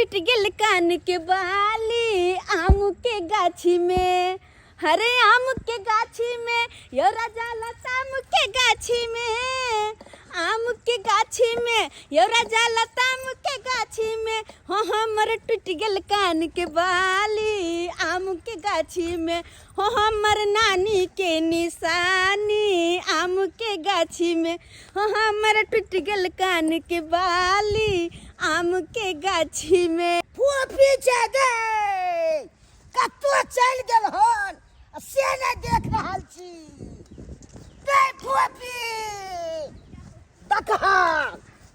टूटि गेल कान के बाली आम के गाछी में। हरे आम के गाछी में यो राजा लताम के गाछी में, आम के गाछी में यो राजा लताम के गाछी में, हो हमर टूटि गेल कान के बाली आम के गाछी में, हो हमर नानी के निशानी आम के गाछी में, हो हमर टूटि गेल कान के बाली आम के गाछी में। फोफी छै गै, कतौ चलि गेल हन आ से नहि देख रहल छी। गै फोफी, देखह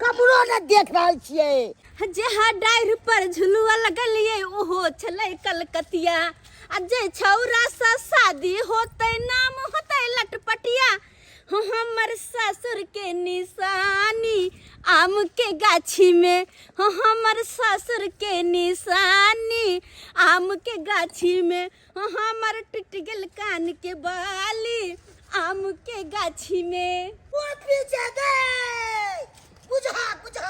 कमरो नहि देख रहल छियै। जेहा डाढ़ि पर झुलुआ लगलियै ओहो छलै कलकतिया, आ जे छौरा सँ शादी होतै नाम होतै लटपटिया, हो हमर ससुर के निशानी आम के गाछी में, हो हमर ससुर के निशानी आम के गाछी में, हो हमर टूटि गेल कान के बाली आम के गाछी में। फोफी छै गै, बुझा बुझा,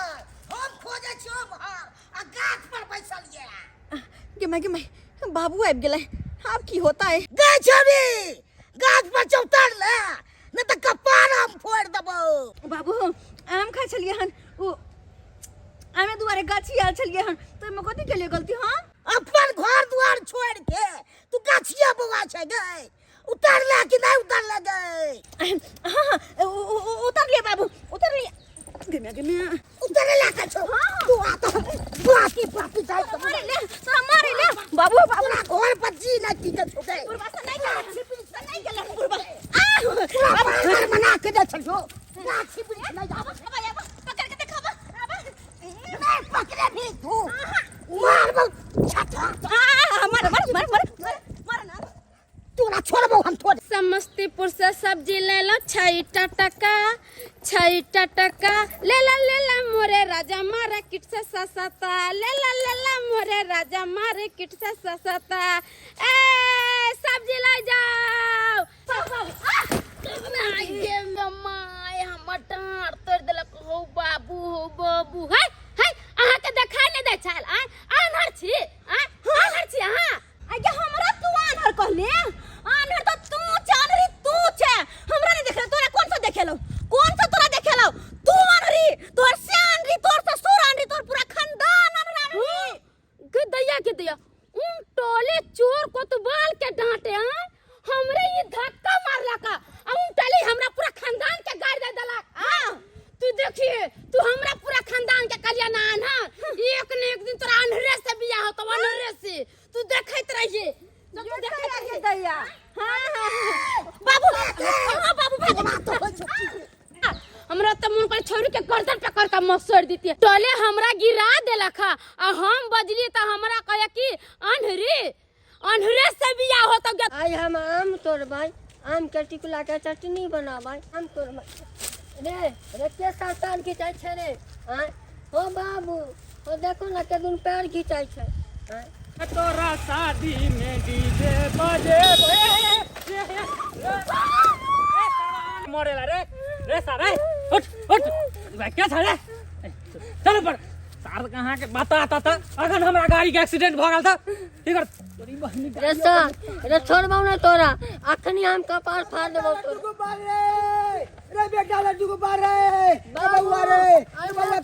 हम खोजै छियौ ओम्हर आ गाछ पर बैसल ये। गे माय गे माय, बाबू आबि गेलै, आब की होता है? गै छौरी, गाछ पर चौतर ले, नहि तऽ कपार हम फोड़ि देबौ। बाबू आम खाइ छलियै हन, ओ आमे दुआरे गाछी आयल छलियै हन, तऽ ओहिमे कथी केलियै गलती? हम अपन घर दुआर छोड़ि के तू गाछिया बौआ छै गै, उतरले कि नहि उतरले गै? हाँ हाँ, उतरलियै बाबू, उतरलियै। गे माय गे माय, उतरे ला के छौ तू, आ तऽ बाकी बाकी जाय तोरा मारे ले, तोरा मारे ले बाबू। बाबू तोरा घर पर जी नहि टिके छौ गै। बुढ़बा से नहि गेलै, से नहि गेलै बुढ़बा। आ तोरा बाहर मना के दे छलियौ, गाछी वृक्ष नहि जाबै। आबा आबा, पकड़ के देखाबा, आबा। नहि पकड़े भी तू मारबौ छठा। आ मार मार मार मार मार ना, तोरा छोड़बौ हम थोड़े। समस्तीपुर से सब्जी लेलो 6 टका, 6 टका लेला लेला मोरे राजा मार्केट से सस्ता, लेला लेला मोरे राजा मार्केट से सस्ता। ए सब्जी ले जाओ। My हमर डाँड़ तोड़ि देलक। हो बाबू हो बाबू, है है अहाँके देखाइ नहि दै छल? आँय आन्हर छी? आँय आन्हर छी अहाँ? आगे हमरा तू आन्हर कहले? आन्हर तो तू छे, आन्हरी तू छे, हमरा नहीं देखेलो। तोरा कौन सा देखेलो? कौन सा तोरा देखेलो? तू आन्हरी, तोर से आन्हरी, तोर ससुर आन्हरी, तोर पूरा खानदान आन्हरी। गे दैया गे दैया, उन टोले चोर कोतवाल के डांटे हैं, हमरे ये धक्का मारलक आ उन टोले हमरा पूरा खानदान के गाड़ दे देलक। हां तू देखिए, तू हमरा पूरा खानदान के कल्याण आन्हा, एक न एक दिन तोरा अन्हरे से बियाह होतो, अन्हरे से। तू देखैत रहिए, तू देखैत रहिए दैया। हां हां बाबू, हां बाबू भाग। हमरा तऽ मन कर छोरी के गर्दन पकड़ के मसोड़ दीती। टोले हमरा गिरा देलक आ हम बजली तऽ हमरा कहे कि अन्हरी, अन्हरे से बियाह होतो गे। आइ हम आम तोड़बै, आम के टिकुला के चटनी बनाबै। आम तोड़बै रे रे, के साल घिचै छै रे? आँय हो बाबू हो, देखो ना के दुन पैर घिचै छै। आँय तोरा शादी में डीजे बजे मरेला रे रे सारे, उठ उठ, क्या था रे? चल ऊपर। सार कहाँ के बता ता ता, अखन हमरा गाड़ी के एक्सीडेंट भ गेल था, की कर तोरी बहनी। रे सर रे, छोड़बौ ना तोरा, अखनी हम कपार फाड़ देबौ तोरा। रे रे बेटा, लड्डू गोपाल रे, ए बउआ रे, ए बउआ,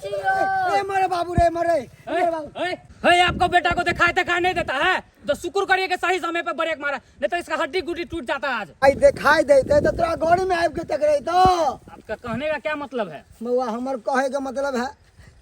ए मरे बाबू रे, मरे मरे बाबू। ए, ए, आपको बेटा को दिखाई दिखाई नहीं देता है तो शुक्र करिए कि सही समय पे ब्रेक मारा, नहीं तो इसका हड्डी गुड्डी टूट जाता आज। आई दिखाई देते तो तोरा गाड़ी में आबि के टकरे तो। आपका कहने का क्या मतलब है बउआ? हमर कहे के मतलब है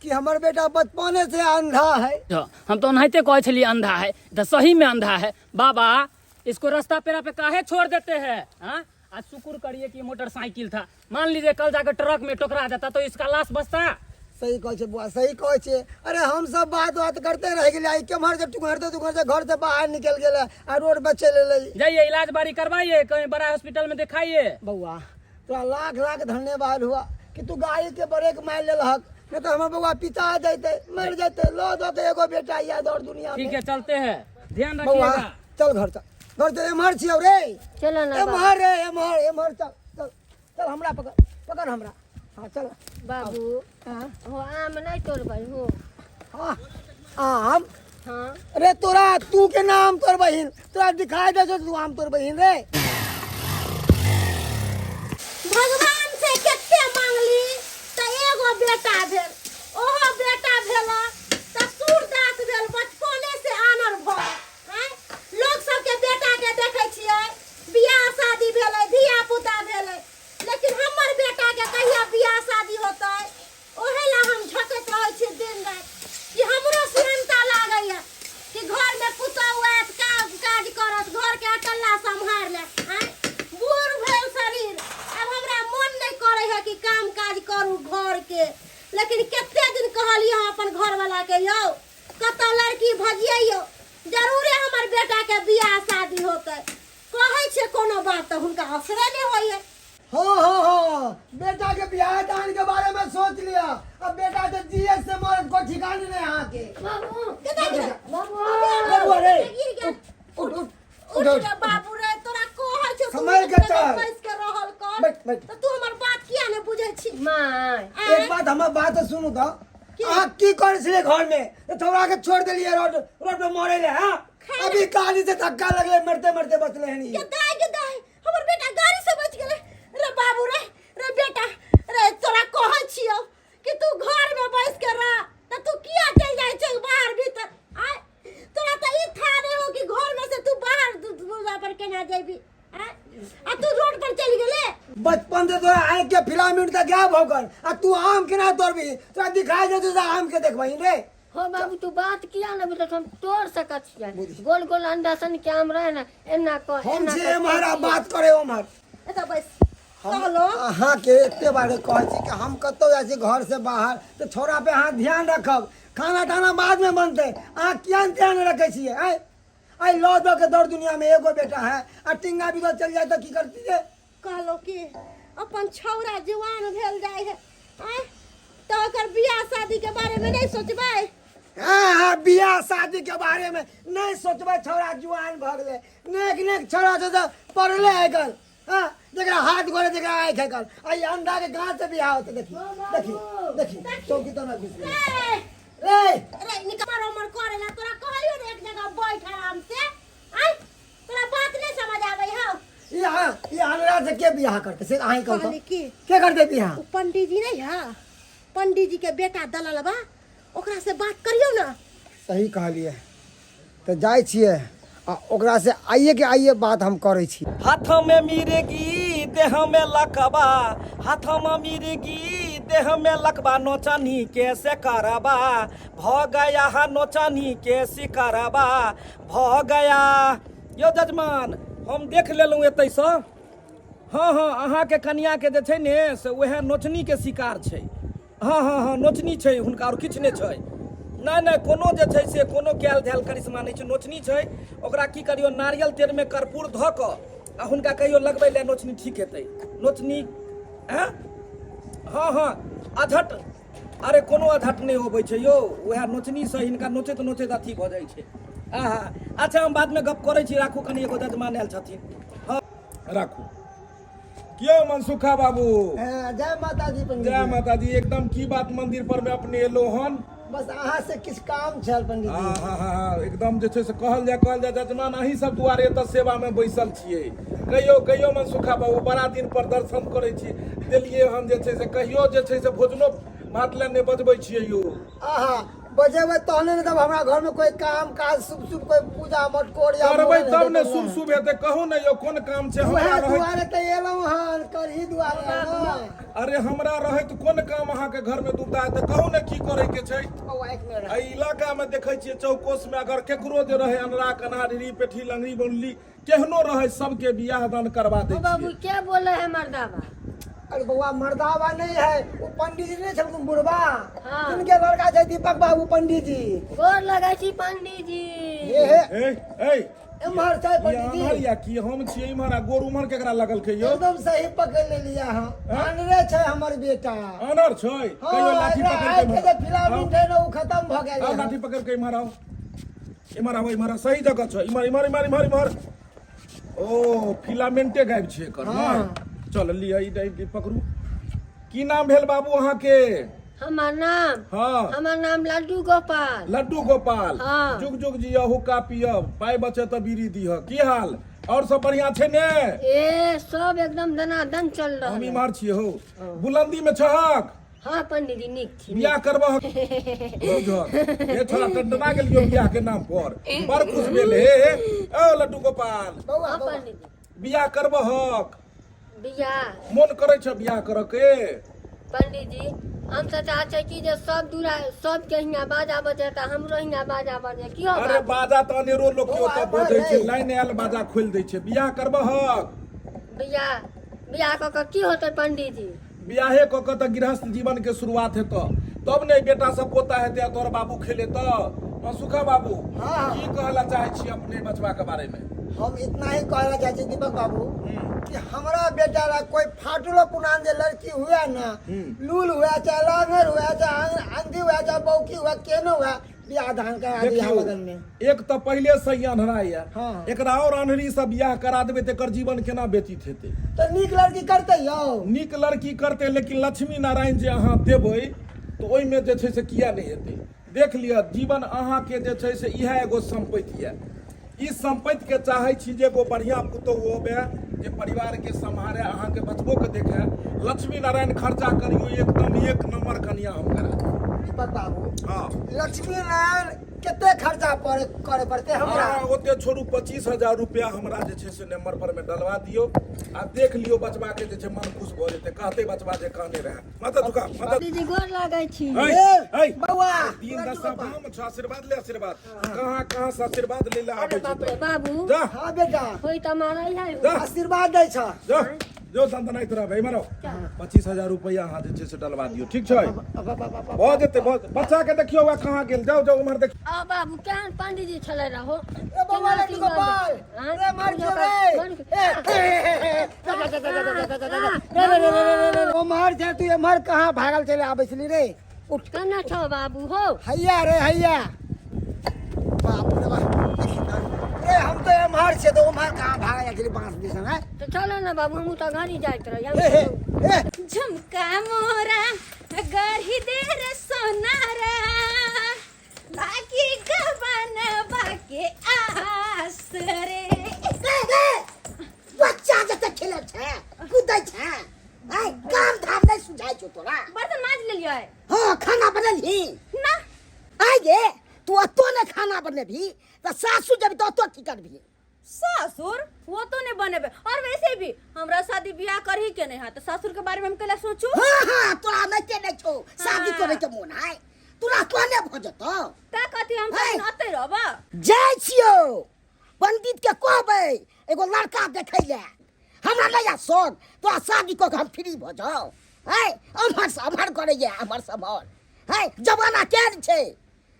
कि हमर बेटा बचपने से अंधा है। तो हम तो ओनाहिते कहै छलियै अंधा है, तो सही में अंधा है। बाबा इसको रास्ता पेरा पे काहे छोड़ देते हैं? हाँ आज शुक्र करिए कि मोटरसाइकिल था, मान लीजिए कल जाकर ट्रक में टकरा जाता तो इसका लाश बचता। सही कहै छै बुआ, सही कहै छै। अरे हम सब बात बात करते रह गेलियै, आई केम्हर से टुघरते टुघरते घर से बाहर निकल गेलै आ रोड पर चलि एलै। जाइए इलाज बारी करवाइए, कहीं बड़ा हॉस्पिटल में दिखाइए। बउआ तोरा लाख लाख धन्यवाद हुआ कि तू गाड़ी के ब्रेक मारि लेलहक, नहीं तो हमर बउआ पिता जैते, मर जैते। लो दो के एगो बेटा याद और दुनिया ठीक में। है चलते हैं, ध्यान बउआ रखिएगा। चल घर चल, घर चल। एम्हर छियौ रे। चलो ना बाबू। एम्हर रे, एम्हर एम्हर, चल चल चल, हमरा पकड़ पकड़ हमरा, हाँ चल बाबू। हाँ हो आम नहीं तोड़बै हो? हाँ आम? हाँ। अरे तोरा तू के नाम तोर बहिन तोरा दिखाई दे छौ तू आम तोर बहिन रे। भगवान से कते मांगली त एगो बेटा भेल, ओहो बेटा भेल त सूरदास भेल, बचपने से आनर भऽ आँय। लोक सबके बेटा के देखै छियै बियाह शादी भेलै, धिया पुता भेलै, लेकिन हमर बेटा के कहिया बियाह शादी होतै? ओहे ला हम झटैत रहै छी दिन राति कि हमरो सेहनता लागैया कि घरमे पुतहु आयत, काज काज करत, घरके अटल्ला सम्हार ले। आँय, बूढ़ भेल शरीर, आब हमरा मन नहि करै है कि काम काज करू घरके, लेकिन कते दिन कहलियै हम अपन घरवाला के, यौ कतऽ लड़की भजियै यौ, जरूरे हमर बेटाके बियाह शादी होतै। कहै छियै कोनो बात तऽ हुनका असरे नहि होइए। हाँ हाँ हाँ, बेटा के बियाह दान के बारे में सोच लिया, अब बेटा के जिए से मरत को ठिकाने नहीं यहाँ के। बाबू। केना गिरल? बाबू। बाबू अरे गिर गेल। उठ उठ उठ उठ उठ। रे बाबू रे, तोरा कहै छौ तू सम्हारि के एक जगह चल। बैस के रहल कर। बैठ, बैठ। तऽ तू हमर बात किया नहि बुझै छी? माय। आँय? एक बात हमर बात सुनू तो, अहाँ की करै छलियै घर में? तऽ थोड़ा के छोड़ देलियै रोड रोड पे मरे ले। हाँ, अभी गाड़ी से धक्का लगले, मरते मरते बचले हन ई। के दाय के दाय, हमर बेटा गाड़ी से बच गेलै। रे बाबू रे, रे बेटा रे, तोरा कहै छियौ कि तू घर में बैस के रह त तू किया चल जाइ छै बाहर भीतर? आय, तोरा त ई था नहीं हो कि घर में से तू बाहर दूरा पर केना जेबी? आय, आ तू रोड पर चल गेले। बचपन से तोरा आँख के फिलामेंट तक गायब हो गल आ तू आम केना तोड़बी? तोरा दिखाई दे तो आम के देखबही रे? हो बाबू, तू बात किया न बुझल? हम तोड़ सकत छियै। गोल गोल अंडा सन के आम रहे ने, एना क हम एना जे क एम्हर आ बात करे ओम्हर। एतऽ बैस। हम कहलो अहाँके एते बार कहै छी कि हम कतहु जाइ छी घर से बाहर तऽ छौड़ा पे अहाँ ध्यान रखब, खाना ताना बाद में बनतै। अहाँ किया ने ध्यान रखै छियै? आँय, आइ लऽ दऽ के दौड़ दुनिया में एगो बेटा है आ टिंगा बिगड़ चल जाए तऽ की करतियै? कहलो कि अपन छौड़ा जुआन भेल जाइ है, आँय, तऽ ओकर बियाह शादी के बारे में नहीं सोचबै? हाँ हाँ, बियाह शादी के बारे में नहीं सोचबै। छौड़ा जुआन भऽ गेलै, नेक नेक छौड़ा छै तऽ पढ़ले है गल। हाँ, जकरा हाथ गोड़े जकरा आँखि है गल, आ ई अंधा के गाँव से बियाह होतै? देखी देखी देखी, चौकी तो ना घुस गेलै। ए, रे रे निकमर उमर करे ला तोरा कहलियो ने एक जगह बैठ आराम से। आँय, तोरा बात नहीं समझ आबै हौ? यहाँ ई अनरा से के बियाह करतै से अहीं कहू कहली तऽ? की के करतै बियाह? ओ पंडीजी नहीं है, पंडीजी के बेटा दलाल बा, ओकरा से बात करियौ ना। सही कहलियै, तऽ जाइ छियै आ ओकरा से आइए के आइए बात हम करै छी। हाथ में मिर्गी देह में लकबा, हाथ में मिर्गी देह में लकबा, नोचनी के से करबा भ गया, हा नोचनी के शिकारबा भ गया। यौ जजमान, हम देख लेलहुँ एतैसँ। हँ हँ, अहाँके कनियाके जे छै ने से उएह नोचनीके शिकार छै। हँ हँ हँ, नोचनी छै हुनका, आओर किछु नहि छै। नहि नहि, कोनो जे छै से कोनो कयल धयल करिश्मा नहि छै, नोचनी छै ओकरा। की करियौ, नारियल तेलमे कर्पूर धऽ कऽ आ हुनका कहियो लगबै लए, नोचनी ठीक हेतै। नोचनी आँय? हँ हँ, अधट, अरे कोनो अधट नहि अबै छै यौ, उएह नोचनीसँ हिनका नोचैत नोचैत अथी भऽ जाइ छै। आहा, अच्छा, हम बादमे गप करै छी, राखू, कनि एगो जजमान आयल छथिन। हँ, राखू। क्यों मनसुखा बाबू? हाँ, जय माता दी पंडित जय जी। माता दी। एकदम की बात, मंदिर पर में अपने एलो हन? बस अहाँ से किछु काम छल पंडित जी। हाँ हाँ हाँ हाँ, एकदम जे छै से कहल जाय, कहल जाय जजमान, अहीं सब दुआरे एतऽ सेवा में बैसल छियै। कहियो कहियो मनसुखा बाबू, बड़ा दिन पर दर्शन करै छी देलियै हन, जे छै से कहियो जे छै से भोजनो भात लए नहि बजबै छियै यौ। आहा, बजेबै तहने ने, तब हमरा घर में कोई काम काज शुभ शुभ कोई पूजा मटकोर या करबै मूड़न तब हेतै ने तब शुभ शुभ हेतै। कहू ने यौ, कोन काम छै? उएह हमरा रहैत दुआरे तऽ एलहुँ हन, करही दुआरे ने। अरे हमरा रहैत कोन काम अहाँके घर में दुविधा हेतै? कहू ने की करे के छै? बौआ, एक मिनट। एहि इलाका में देखै छियै चौकोस में अगर केकरो जे रहै अनरा कन्हा ढिरी पेठी लंगड़ी बौली केहनो रहै, सबके बियाह दान करवा दै ओ बाबू, छियै। के बोले है मर्दाबा? अरे बौआ, मर्दावा नहीं है, वो पंडित जी नहीं छलखुन बुढ़बा? हाँ। तिनके लड़का छै दीपक बाबू पंडित जी। गोर लगै छी पंडीजी। हे हे। ए ए, एम्हर छै ई पंडित आन्हर जी। या की? हम छियै इम्हर आ गोर उम्हर केकरा लगल के यौ? एकदम सही पकड़ लेलियै अहाँ, आनरे छै हमर बेटा। आन्हर छै? हाँ, कहियो लाठी एकरा पकड़ के आँखि के जे इम्हर फिलामेंट है ने, ओ खत्म भऽ गेल आओ, है। लाठी पकड़ के इम्हर आओ, इम्हर आबो, इम्हर सही जगह छै। इम्हर इम्हर इम्हर इम्हर इम्हर। ओ फिलामेंटे गायब छै एकर। हाँ। नहि चल लिअ, ई ई पकड़ू। की नाम भेल बाबू अहाँके? हमर नाम? हाँ। हमर नाम लड्डू गोपाल। लड्डू गोपाल। हाँ। जुग जुग जिय, हुक्का पियब, पाइ बचे तऽ बीड़ी दीह। की हाल और सब बढ़िया छै ने? ए सब एकदम दनादन चल रहल हम है। इम्हर छियै हौ, बुलंदी में छहक। हाँ पंडित जी, नीक छी। बियाह करबह बुझक हे छोरा, टंटना गेलियो बियाह के नाम पर, बड़ खुश भेल। हे ओ लड्डू गोपाल। बौआ। हाँ बौआ। पंडित जी। बियाह करबहक? बियाह मोन करै छ बियाह करऽ के? पंडित जी, हम तऽ चाहै छियै कि जे सब दूरा सबके हियाँ बाजा बजे तऽ हमरो हियाँ बाजा बजे। कियो अरे बाबू? बाजा तऽ अनेरो लोक के ओतऽ बौआ, बजै छै, रे। लाइन आयल बाजा खोलि दै छै। बियाह करबहक? बियाह बियाह कऽ कऽ की होतै पंडित जी? बियाहे कऽ कऽ तऽ गृहस्थ जीवन के शुरुआत हेतऽ, तब ने बेटा सब पोता हेतै आ तोहर बाबू खेलेतऽ। मनसुखा बाबू। हाँ। की कहऽ ला चाहै छी अपने बचवा के बारे में? हम इतना ही कहना चाहै छी दीपक बाबू कि हमरा बेटा ला कोई फाटलो पुनान जे लड़की हुआ ना, लूल हुआ चाहे लांगर हुआ चाहे अंधी हुआ चाहे बौकी हुआ, केनो हुआ, बियाह दान करा दिया देखियौ, लगन में। एक तऽ पहिले से ही अन्हरा यऽ। हाँ। एकरा और अन्हरी से बियाह करा देबै तऽ एकर जीवन केना व्यतीत हेतै? तऽ नीक लड़की करतै यौ। नीक लड़की करतै, लेकिन लक्ष्मी नारायण जे अहाँ देबै तऽ ओहिमे जे छै से किया नहि हेतै? देख लिअ, जीवन अहाँके जे छै से इएह एगो सम्पत्ति यऽ। ई सम्पत्तिके चाहै छी जे एगो बढ़िआँ पुतोहु अबै जे परिवारके सम्हारे, अहाँके बचबोके देखै। लक्ष्मी नारायण खर्चा करियौ, एकदम एक नम्बर कनिया हम करा देब। दीपक बाबू। हँ। लक्ष्मी नारायण कते खर्चा पड़े करे पड़ते हमरा? अहाँ ओते छोड़ू, 25,000 रुपया हमरा जे छै से नम्बर पर मे डलवा दियौ आ देख लियौ, बचबा के जे छै मन खुश भऽ जेतै, कहतै बचबा जे कहने रहए। माथा झुका, माथा। दीदी, गोर लागै छी। ऐ, ए, ऐ, बौआ। तीन दशा बाम छ, आशीर्वाद ले, आशीर्वाद। कहाँ कहाँ से आशीर्वाद ले ले अरे आबै बाप रे छै। बाबू। जा। हाँ बेटा। होई तऽ मारै है। जा। आशीर्वाद दै छ। जा जो दनदनाइत रहबै। इम्हर आउ, 25,000 रुपैआ अहाँ जे छै से डलवा दियौ, ठीक छै? भऽ जेतै, भऽ बच्चा के देखियौ, वएह कहाँ गेल? जाउ जाउ, उम्हर देखियौ। आ बाबू, केहन पंडित जी छलै रहो? ए बौआ लड्डू गोपाल, रे मार दियो रे। ए, हे, हे, हे, हे। जा, जा, जा, जा, जा, जा, जा, जा, जा। रे, रे, रे, रे, रे, रे। ओम्हर छै, तू एम्हर कहाँ भागल चले आबै छली रे? उठ। केना छौ बाबू हो? हैया रे हैया, बाप रे बाप, देखी तऽ। रे हम तऽ एम्हर छियै तऽ ओम्हर कहाँ भागल जाइ छली बाँस दिसन है? तऽ चलो ने बाबू, हमहूँ तऽ घरी जाइत रही। हे हे हे। झुमका मोरा गढ़ी दे रे सोनारा, लागी गबन बाके आस रे। रे रे, बच्चा जते खेलै छै, कूदै छै, आइ काम धाम नहि सुझाइ छौ तोरा? बर्तन माज लेलियै। हाँ, खाना बनेलही? ना। आइ गे, तू ओतो ने खाना बनेबही तऽ सासु जब तऽ ओतो की करबही? सासुर वो तो नहीं बनेबे, और वैसे भी हमरा शादी बियाह करही के नहीं है, तो सासुर के बारे में हम केला सोचू? हाँ हाँ, तोरा नहिते नहि छौ शादी हाँ। करे के मोन है, तोरा कहने भऽ जेतौ। का कथी हम है। सब अते रहबा? जाइ छियौ पंडित के, कहबै एगो लड़का देखै ले। हमरा नहि आ शौक, तोरा शादी कऽ के हम फ्री भऽ जाउ। है अमहर से अमहर करैया, अमहर से अमहर है। जमाना केहन छै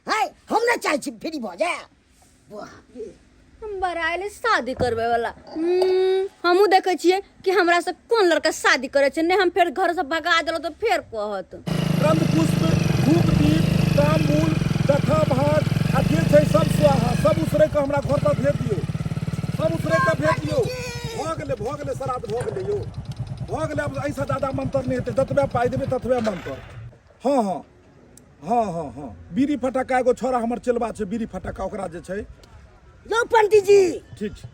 है, हम नहि चाहै छी फ्री भऽ जाय। बाप रे। हम बड़ा शादी करबे वाला। हमहूँ देखै छियै कि हमरा से कोन लड़का शादी करै छै। नहि हम फेर घर से भगा देलहुँ तऽ फेर कहत। गंध पुष्प, धूप, दीप, तांबुल, कथा भाग आ जे छै सब स्वाहा, सब उसरै के हमरा घर पर भेज दियौ, सब उसरै के भेज दियौ। भऽ गेलै, भऽ गेलै, श्राद्ध भऽ गेलै यौ, भऽ गेलै। आब एहिसँ ज्यादा मंत्र नहि हेतै, जतबे पाइ देबै ततबे मंत्र। हँ हँ हँ हँ हँ, बीड़ी फटक्का, एगो छोड़ा हमर चेलबा छै बीड़ी फटक्का, ओकरा जे छै। यौ पंडीजी। ठीक छै।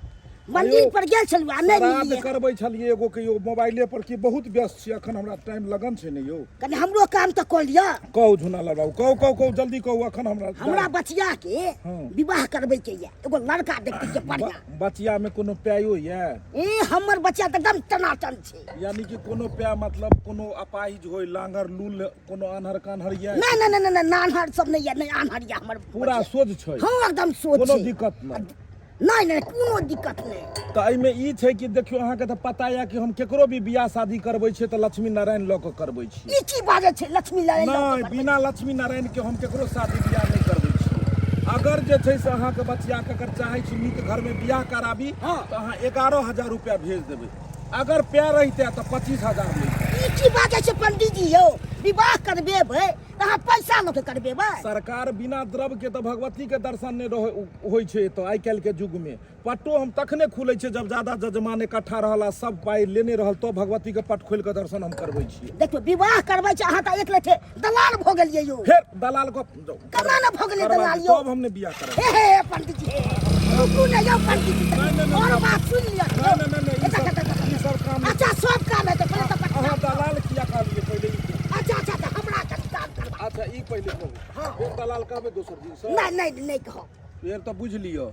मंदिर पर गेल छलहुँ आ नहि श्राद्ध मिललियै। करबै छलियै एगो के यौ मोबाइले पर, की बहुत व्यस्त छी अखन, हमरा टाइम लगन छै ने यौ। कनि हमरो काम तऽ कऽ लिअ। कहू झुनालाल बाबू, कहू कहू कहू, जल्दी कहू, अखन हमरा हमरा बचिया के हाँ। विवाह करबै के यऽ, एगो लड़का देखते के बढ़िया। बचिया में कोनो प्यायो यऽ? ए, हमर बचिया तऽ एकदम टनाटन छै। यानी कि कोनो प्या मतलब कोनो अपाहिज होय, लांगर लूल, कोनो आन्हर कान्हर यऽ? नहि नहि नहि नहि, नान्हर सब नहि यऽ, नहि आन्हर यऽ हमर पूरा बचिया। सोझ छै? हँ, एकदम सोझ कोनो छै। दिक्कत नहि? नहि नहि, कोनो दिक्कत नहि। तऽ एहिमे ई छै कि देखियौ, अहाँके तऽ पता यऽ कि हम केकरो भी बियाह शादी करबै छियै तऽ लक्ष्मी नारायण लऽ कऽ करबै छियै। ई की बाजै छै लक्ष्मी नारायण लऽ कऽ नहि करबै? बिना लक्ष्मी नारायण के हम केकरो शादी बियाह नहि करबै छियै। अगर जे छै से अहाँके बचियाके अगर चाहै छी नीक घरमे बियाह कराबी हाँ। तऽ अहाँ 11,000 रुपया भेज देबै, अगर पाय रहितै तऽ 25,000 लैतै। ई की बाजै छै पंडीजी यौ? विवाह करबेबै तऽ अहाँ पैसा लऽ के करबेबै सरकार बिना द्रव्य के तऽ भगवती के दर्शन नहि रह होइ छै तऽ आइ काल्हि के युग में पट्टो हम तखने खुलै छै जब ज्यादा जजमान इकट्ठा रहल आ सब पाइ लेने रहल तब भगवती के पट खोलि के दर्शन हम करबै छियै देखियौ विवाह करबै छै अहाँ तऽ एक लेखे दलाल भऽ गेलियै यौ फेर दलाल को केना ने भऽ गेलियै दलाल यौ तब हम ने बियाह करब हे हे पंडित जी हे रुकू ने यौ पंडित जी नहीं, नहीं, नहीं, और बात सुन लिअ नहीं, नहीं, नहीं, नहीं, ई अच्छा, सब- अच्छा, अच्छा, ई सब काम नहीं। अच्छा सब काम हेतै पहिले तऽ पटना अहाँ दलाल किया कहलियै पहिले ई कहू। अच्छा अच्छा तऽ हमरा कनि काम करबा अच्छा ई पहिले कहू हाँ। फेर दलाल कहबै दोसर दिन से नहि नहि नहि कहब फेर तऽ बुझि लिअ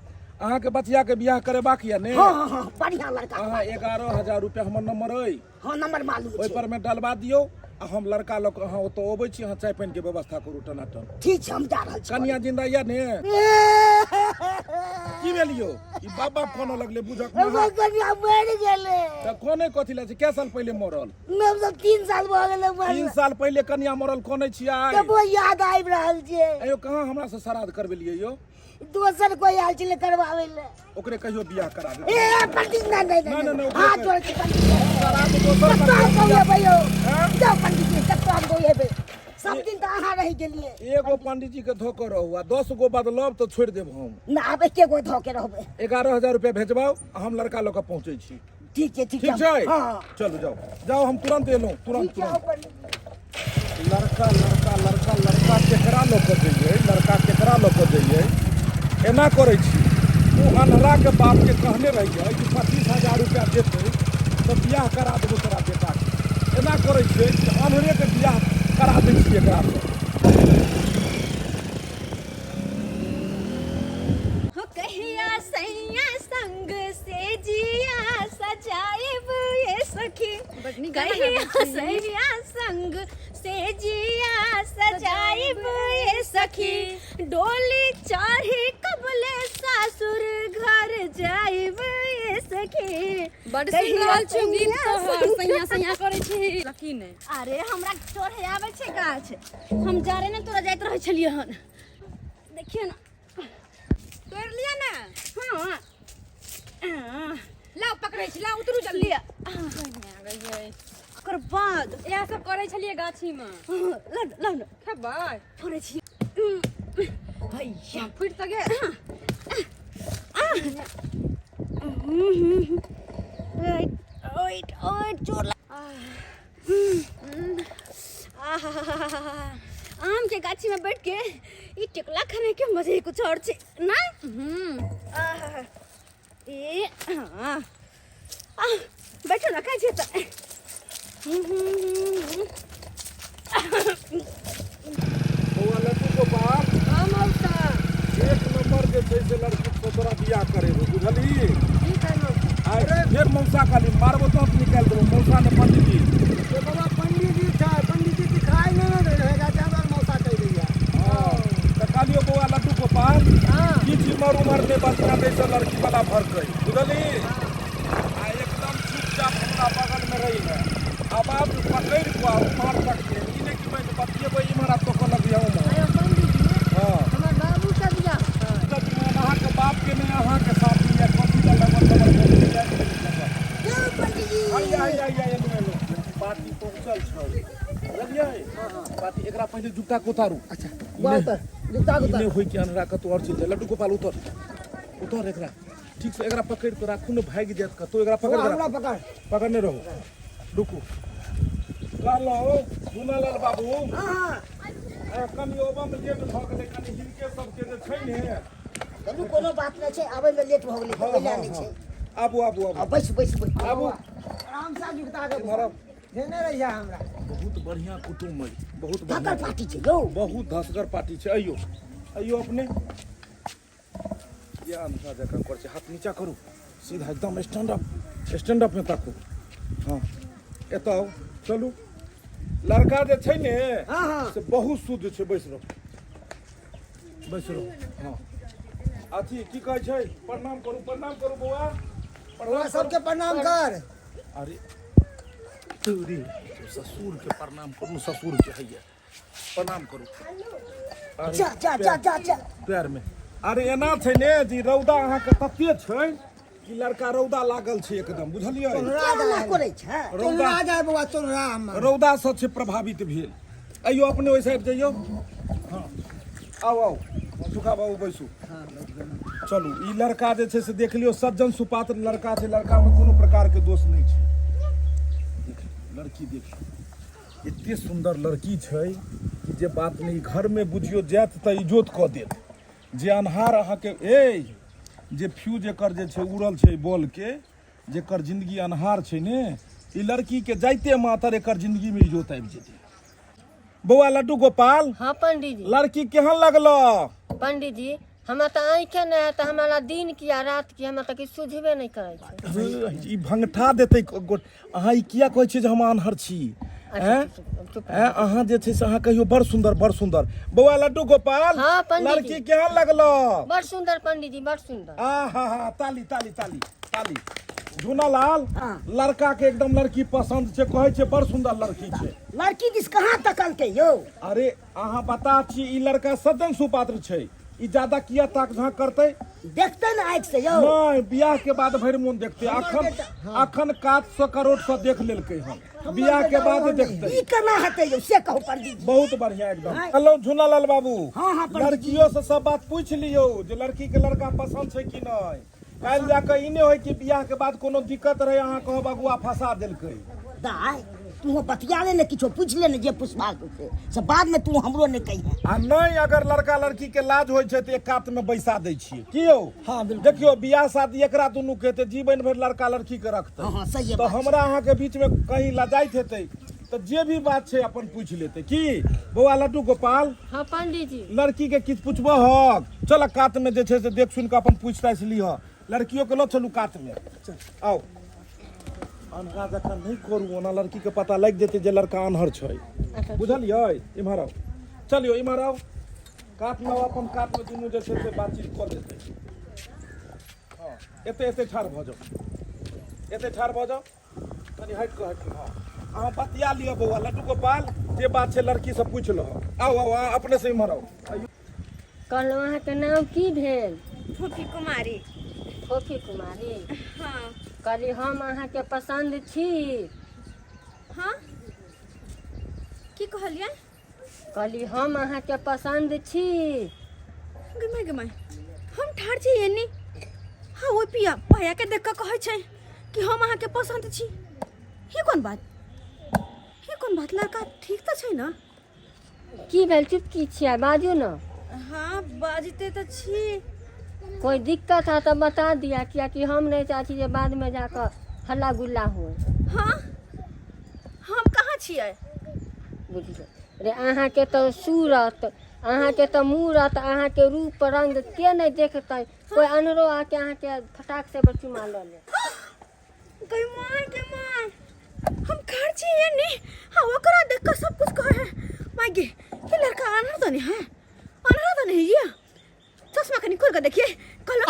अहाँके बचिया के बियाह करेबाक यऽ ने हाँ हाँ हाँ बढ़िया लड़का अहाँ 11,000 रुपया हमर नंबर अइ हाँ नंबर मालूम ओहि छै पर में डलवा दियौ आ हम लड़का लऽ कऽ अहाँ ओतऽ अबै छी अहाँ चाय पानि के व्यवस्था करू टनाटन ठीक छै हम जा रहल छी कनिया जिंदा यऽ ने की भेल यौ ई बाप बाप कोना लगले बुझक हमर कनिया मरि गेलै तऽ कोने कथी लए छै कै साल पहिले मरल हम सब 3 साल भऽ गेलै तीन मरल साल पहिले कनिया मरल कोने छियै आइ तबो याद आबि रहल छै अयो कहाँ हमरा से श्राद्ध करबेलियै यौ दोसर कोई आयल छलै करवाबै लए ओकरे कहियो बियाह करा दे ए पंडित नहीं नहीं नहीं, नहीं, नहीं, हाथ जोड़ के पंडित जी। श्राद्ध दोसर कत्तो हम कनिया गौएबै यौ हैं? जाओ पंडित जी कत्तो हम गौएबै सब दिन तऽ अहाँ रहि गेलियै एगो पंडित जी के धो के रहू आ 10 गो बदलब तऽ छोड़ि देब हम ना आब एके गो धऽ के रहबै 11,000 रुपया भेजबाउ आ हम लड़का लऽ कऽ पहुँचै छी ठीक छै ठीक ठीक छै हँ चलू जाउ जाउ हम तुरंत एलहुँ तुरंत ठीक छै आउ तुरंत पंडित जी। लड़का लड़का लड़का लड़का केकरा लऽ कऽ जइयै लड़का केकरा लऽ कऽ जइयै एना करै छी ओ अन्हराके बापके कहने रहियै कि 25,000 रुपया देतै तऽ बियाह करा देबौ तोरा बेटाके एना करै छियै कि अन्हरेके बियाह करा दै छियै एकरासँ हो कहिया सैया संग से जिया सजाइब ये सखी बड नीक गाना कहिया गाबै छी। सैया संग से जिया सजाइब ये सखी डोली चढ़ी कबले सासुर घर जाइब ये सखी बड सुनि कहिया रहल छी गीत सैया तोहर संग- सैया सैया करै छी लकी नहि अरे हमरा चढ़े आबै छै गाछ हम जा रहे ने तोरा जाइत रहै छलियै हन देखियौ ने तोड़ि लिअ ने हाँ आह, लाउ पकड़ै छी लाउ उतरू जल्दी लिअ ओकर बाद इएह सब करै छलियै गाछीमे लड लड खेबै फोड़ै छी हैया फुटि तऽ गेल ओइट ओइट चोर आहा आम के गाछी में बैठ के ई टिकला खाने के मजे ही कुछ और छे ना आहा ए हाँ आह, बैठो ना खाइ छियै तऽ बौआ लड्डू गोपाल हाँ मौसा एक नंबर जे छै से लड़की से तोरा बियाह करेबो बुझलही ठीक है मौसा आइ फेर मौसा खाली मारबो तो निकालि देबो मौसा ने पंडित जी से बाबा पंडित जी छै पंडित जी दिखाई नहीं ने दे रहेगा जानवर मौसा कह दैया हँ तऽ कहलियौ बौआ लड्डू गोपाल हाँ किछु इम्हर उम्हर नहि बचिया दै से लड़की वाला भरकै बुझलही आ एकदम चुपचाप हमरा बगलमे रही है आवाज पकड़ि कऽ आ उम्हर तक के ई नहि कि बस बतियेबै इम्हर आ तोकऽ लगिहे उम्हर अरे पंडित जी हँ हमर बाबू के बियाह छै अहाँके बापके नहि अहाँके साथी यऽ कथी लए लगल लगल यौ पंडित जी आइया आइया आइया एलु एलु बाती पहुँचल छौ बुझलियै बाती एकरा पहिले जूता के उतारू अच्छा बात जूता ई के नहि होय कि अनरा कतौ और चलि जाय लड्डू गोपाल उतर उतर एकरा ठीक से एकरा पकड़ि के राखू ने भागि जायत कतौ एकरा पकड़ के हमरा राखू पकड़ पकड़ने रहू रुकू कहलहुँ गुनालाल बाबू हाँ हाँ कनि ओबम लेट भऽ गेलै कनि हिनके सबके जे छै ने चलू कोनो बात नहि छै आबै मे लेट भऽ गेलै हँ कोइ हँ नहि हँ छै आबू आबू आ आबू बैस बैस बैस आबू आराम से जुगता के इम्हर आउ। धेने रहिया हमरा बहुत बढ़िया कुटुम्ब अइ बहुत धकर बढ़िया पार्टी छै यौ बहुत धसगर पार्टी छै अइयो अइयो अपने ये अंधा जकाँ करै छै हाथ नीचा करू सीधा एकदम स्टैंड अप स्टैंड अप में ताकू हँ एतऽ आउ चलू लड़का जे छै ने हाँ हाँ से बहुत शुद्ध छै बैस रहू बैस रहू हँ अथी की कहै छै प्रणाम करू प्रणाम करू बौआ बौआ प्रणाम करू सबके प्रणाम कर अरे तोरी ससुरके प्रणाम करू ससुरके हैया प्रणाम करू अरे जा जा जा जा जा पैर में अरे एना छै ने जे रौदा अहाँके तते छै कि लड़का रौदा लागल छै एकदम बुझलियै चोनरा क्या जाय करै छै रौदा चोनरा जाय बौआ चोनरा हमर रौदा सँ छै प्रभावित भेल अइयो अपने ओहि साइड जइयौ। हँ, आउ आउ मनसुखा बाबू, बैसू। चलू, ई लड़का जे छै से देख लियौ, सज्जन सुपात्र लड़का छै। लड़कामे कोनो प्रकारके दोष नहि छै। देख लियौ, लड़की देख लियौ, एते सुन्दर लड़की छै कि जे बात नहि। घरमे बुझियौ जायत तऽ इजोत कऽ देत। जे अन्हार अहाँके ए जे फ्यूज एकर जे छै उड़ल छै बॉलके, जेकर जिंदगी अन्हार छै ने, ई लड़कीके जाइते मातर एकर जिंदगीमे इजोत आबि जेतै। बौआ लड्डू गोपाल। हाँ पंडीजी। लड़की केहन लगलो? पंडीजी, हमरा तऽ आँखे नहि है, तऽ हमरा दिन की आ रात की हमरा तऽ किछु सुझबे नहि करै छै। ई भंगठा देतै गोट। अहाँ ई किया कहै छियै जे हम आन्हर छी? अच्छा, ऐं? चुप, चुप। ऐं, अहाँ जे छै से अहाँ कहियो बड़ सुंदर, बड़ सुंदर। बौआ लड्डू गोपाल। हाँ, पंडीजी। लड़की केहन लगलो? बड़ सुंदर पंडीजी, बड़ सुंदर। आ हा हा, ताली ताली ताली ताली। झूनालाल। हाँ। लड़का के एकदम लड़की पसंद छै, कहै छै बड़ सुंदर लड़की छै। लड़की दिस कहाँ तकलकै यौ? अरे अहाँ बता छी, ई लड़का सज्जन सुपात्र छै, ई ज्यादा किया ताक झाँक करतै? देखते ने आँखि से यौ। नहीं, बियाह के बाद भरि मोन देखते। अखन अखन कात से करोट से देख लेलकै हन, बियाह के बाद देखते। ई केना हेतै यौ, से कहू पंडीजी। बहुत बढ़िया एकदम। हेलो झूनालाल बाबू। हाँ, हाँ, पंडीजी। लड़कियों से सब बात पूछ लियौ जे लड़की के लड़का पसंद छै कि नहीं। काल्हि जाके ई नहि होय कि बियाह के बाद कोनो दिक्कत रहे, अहाँ कहब अगुआ फंसा देलकै। दाय, तू बतिया ले ने, किछो पूछ ले ने जे पुछबाक छै से, बाद में तू हमरो नहि कहिहे। आ नहि अगर लड़का लड़की के लाज होइ छै तऽ एक कात में बैसा दै छियै की यौ? हाँ, बिल्कुल। देखियौ, बियाह शादी एकरा दुनू के हेतै, जीवन भरि लड़का लड़की के रखतै। हाँ, हाँ, सही तऽ बात छै। हमरा अहाँके बीच में कहीं लजाइत हेतै तऽ जे भी बात छै अपन पूछि लेतै। की बौआ लड्डू गोपाल? हाँ पंडीजी। लड़की के किछु पुछबहक? चल कात में जे छै से देख सुनि कऽ अपन पूछि ताछि लिह। लड़कियों के लऽ चलू कात में, आउ। अन्हरा जकाँ नहि करू, ओना लड़की के पता लागि जेतै जे लड़का अन्हर छै। बुझलियै? इम्हर आउ, चलियौ इम्हर आउ, कात में आउ। अपन कात में दुनू जे छै से बातचीत कऽ लेतै। हँ, एते एते ठाढ़ भऽ जाउ, एते ठाढ़ भऽ जाउ, कनि हटि कऽ, हटि कऽ। हँ, अहाँ बतिया लिअ। बौआ लड्डू गोपाल, जे बात छै लड़की से पूछि लह। आउ आउ, अहाँ अपने से इम्हर आउ। कहलहुँ, अहाँके नाम की भेल? फोफी कुमारी। फोफी कुमारी? हाँ। कहली, हम अहाँके पसन्द छी। हाँ, की कहलियै? कहली, हम अहाँके पसन्द छी। गे माय, गे माय, हम ठाढ़ छी एनी, हाँ, ओहि पिया भैया के देख कऽ कहै छै कि हम अहाँके पसन्द छी। ही कोन बात, ही कोन बात? लड़का ठीक तऽ छै ने? की भेल, चुप की छियै? बाजू ने। हाँ, बाजते तऽ छी। कोइ दिक्कत है तऽ बता दिया, कियाकि हम नहि चाहै छी जे बादमे जाकऽ हल्ला गुल्ला होय। हाँ, हम कहाँ छियै? बुझलियै रे, अहाँके तऽ सूरत, अहाँके तऽ मूरत, अहाँके रूप रंग के नहि देखतै? कोइ अन्हरो आके अहाँके फटाक से चुमा लऽ ले। गई माय के माय, हम घर छियै ने, हाँ, ओकरा देख कऽ सब कुछ कहे है। माय गे, ये लड़का अनहर तो नहीं है? अनहर तो नहीं है ये? चश्मा कनी खोल के देखिए कहलो।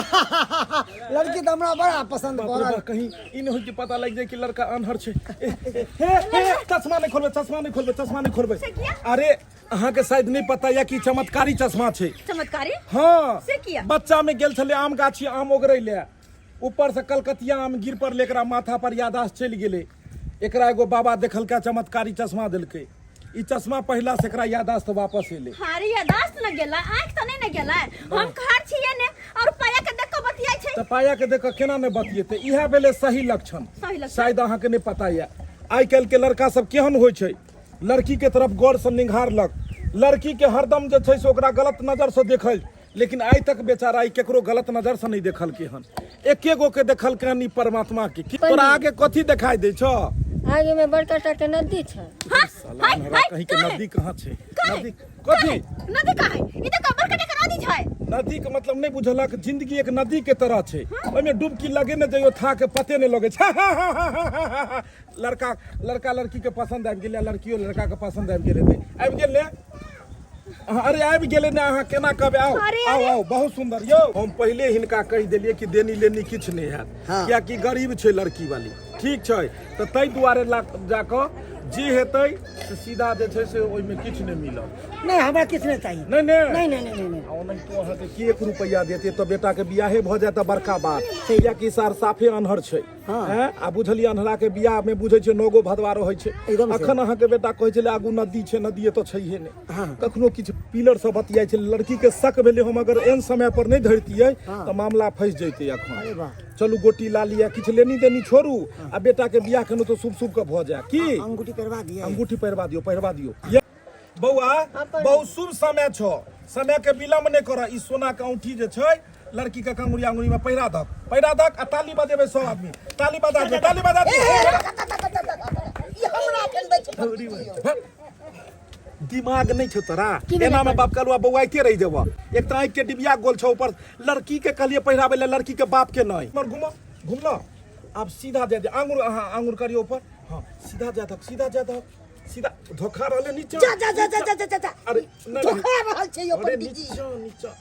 लड़की तऽ हमरा बड़ा पसंद बाप रे पड़ल। बा, कहीं ई नहि होय कि पता लागि जाय कि लड़का आन्हर छै। ए, ए, हे, हे, चश्मा नहि खोलबै, चश्मा नहि खोलबै, चश्मा नहि खोलबै। से किया? अरे अहाँके शायद नहि पता यऽ कि चमत्कारी चश्मा छै। चमत्कारी? हाँ। से किया? बच्चा में गेल छलै आम गाछी आम ओगरै ले, ऊपर से कलकतिया आम गिर पड़लै एकरा माथा पर, यादाश्त चलि गेलै। एकरा एगो बाबा देखलकै, चमत्कारी चश्मा देलकै। ई चश्मा पहिला से एकरा यादाश्त वापस एलै। हारी यादाश्त न गेला, आँख तऽ नहि ने गेला। हम घर छियै ने और पाया के देख के बतियाइ छै। तऽ पाया के देख के केना नहि बतियेतै? इएह भेलै सही लक्षण। सही लक्षण। शायद अहाँके नहि पता यऽ आइ काल्हि के लड़का सब केहन होइ छै। लड़की के तरफ गौर से निंघारलक, लड़की के हरदम जे छै से ओकरा गलत नजर से देखल, लेकिन आइ तक बेचारा ई केकरो गलत नजर से नहि देखलकै हन, एके गो के देखलकै हन, ई परमात्मा के। की तोरा आगे कथी देखाई दै छौ? आगे में बड़का टा के नदी छै। हाँ, साला हाय, अन्हरा हाय, कहीं के। कहाँ है? नदी कहाँ छै? कहाँ है? नदी कथी? नदी कहाँ है? ई तऽ बड़का टा के नदी छै। नदी के मतलब नहि बुझलक। जिंदगी एक नदी के तरह छै, ओहिमे डुबकी लगेने जइयो, था के पते नहि लगै छै। लड़का लड़का लड़की के पसंद आबि गेलै, लड़कियो लड़का के पसंद आबि गेल हेतै। आबि गेल ने? अरे आबि गेलै ने, अहाँ केना कहबै? आउ। अरे, आउ। अरे। आउ, बहुत सुंदर यौ। हम पहिले हिनका कहि देलियै कि देनी लेनी किछु नहि हैत। हाँ। कियाकि गरीब छै लड़की वाली। ठीक छै तऽ ताहि दुआरे ला जाकऽ जे हेतै से सीधा जे छै से ओहिमे किछु नहि मिलत। नहि, हमरा किछु नहि चाही। नहि नहि नहि नहि नहि नहि। आ ओनाहितो अहाँके के एक रुपैआ देते तऽ बेटाके बियाहे भऽ जायत तऽ बड़का बात, कियाकि सार साफे अन्हर छै। हैं, आ बुझलियै अन्हराके बियाहमे बुझै छियै नौगो भदवा रहै छै। एकदम से। अखन अहाँके बेटा कहै छलै आगू नदी छै, नदी एतऽ छैहे नहि। कखनो किछु पिलर सब बतियाइ छै, लड़कीके शक भेलै हम अगर एहन समय पर नहि धरितियै तऽ मामला फँसि जैतै। अखन अरे वाह। चलू गोटी ला लिअ, किछु लेनी देनी छोड़ू आ बेटाके बियाह केलहुँ तऽ शुभ शुभ के भऽ जाय। की अंगूठी पहिरवा दिअ? अंगूठी पहिरवा दियौ, पहिरवा दियौ। ये बौआ, बहुत शुभ समय छौ, समय के विलम्ब नहि कर। ई सोना के औंठी जे छै लड़की के कंगुरिया अंगुरी में पहिरा दक, पहिरा दक आ ताली बजेबै सब आदमी। ताली बजा दियौ, ताली बजा दियौ। ई हमरा पेनबै छै पंडित जी यौ। दिमाग नहीं छौ तोरा, एना में बाप कलुआ बौआइते रहि जेबह। एक तऽ आँखि के डिबिया गोल छौ, ऊपर लड़की के कहलिए पहिराबै ले, लड़की के बाप के नहीं। इम्हर घुम, घुमल आब सीधा जाय दे आंगुर, अहाँ आंगुर करियौ ऊपर। हाँ सीधा जाय दक, सीधा जाय दक, सीधा धोखा रहले नीचा। जा जा जा जा जा जा जा। अरे नहीं, धोखा रहल छै यौ अरे पंडित जी। नीचा नीचा।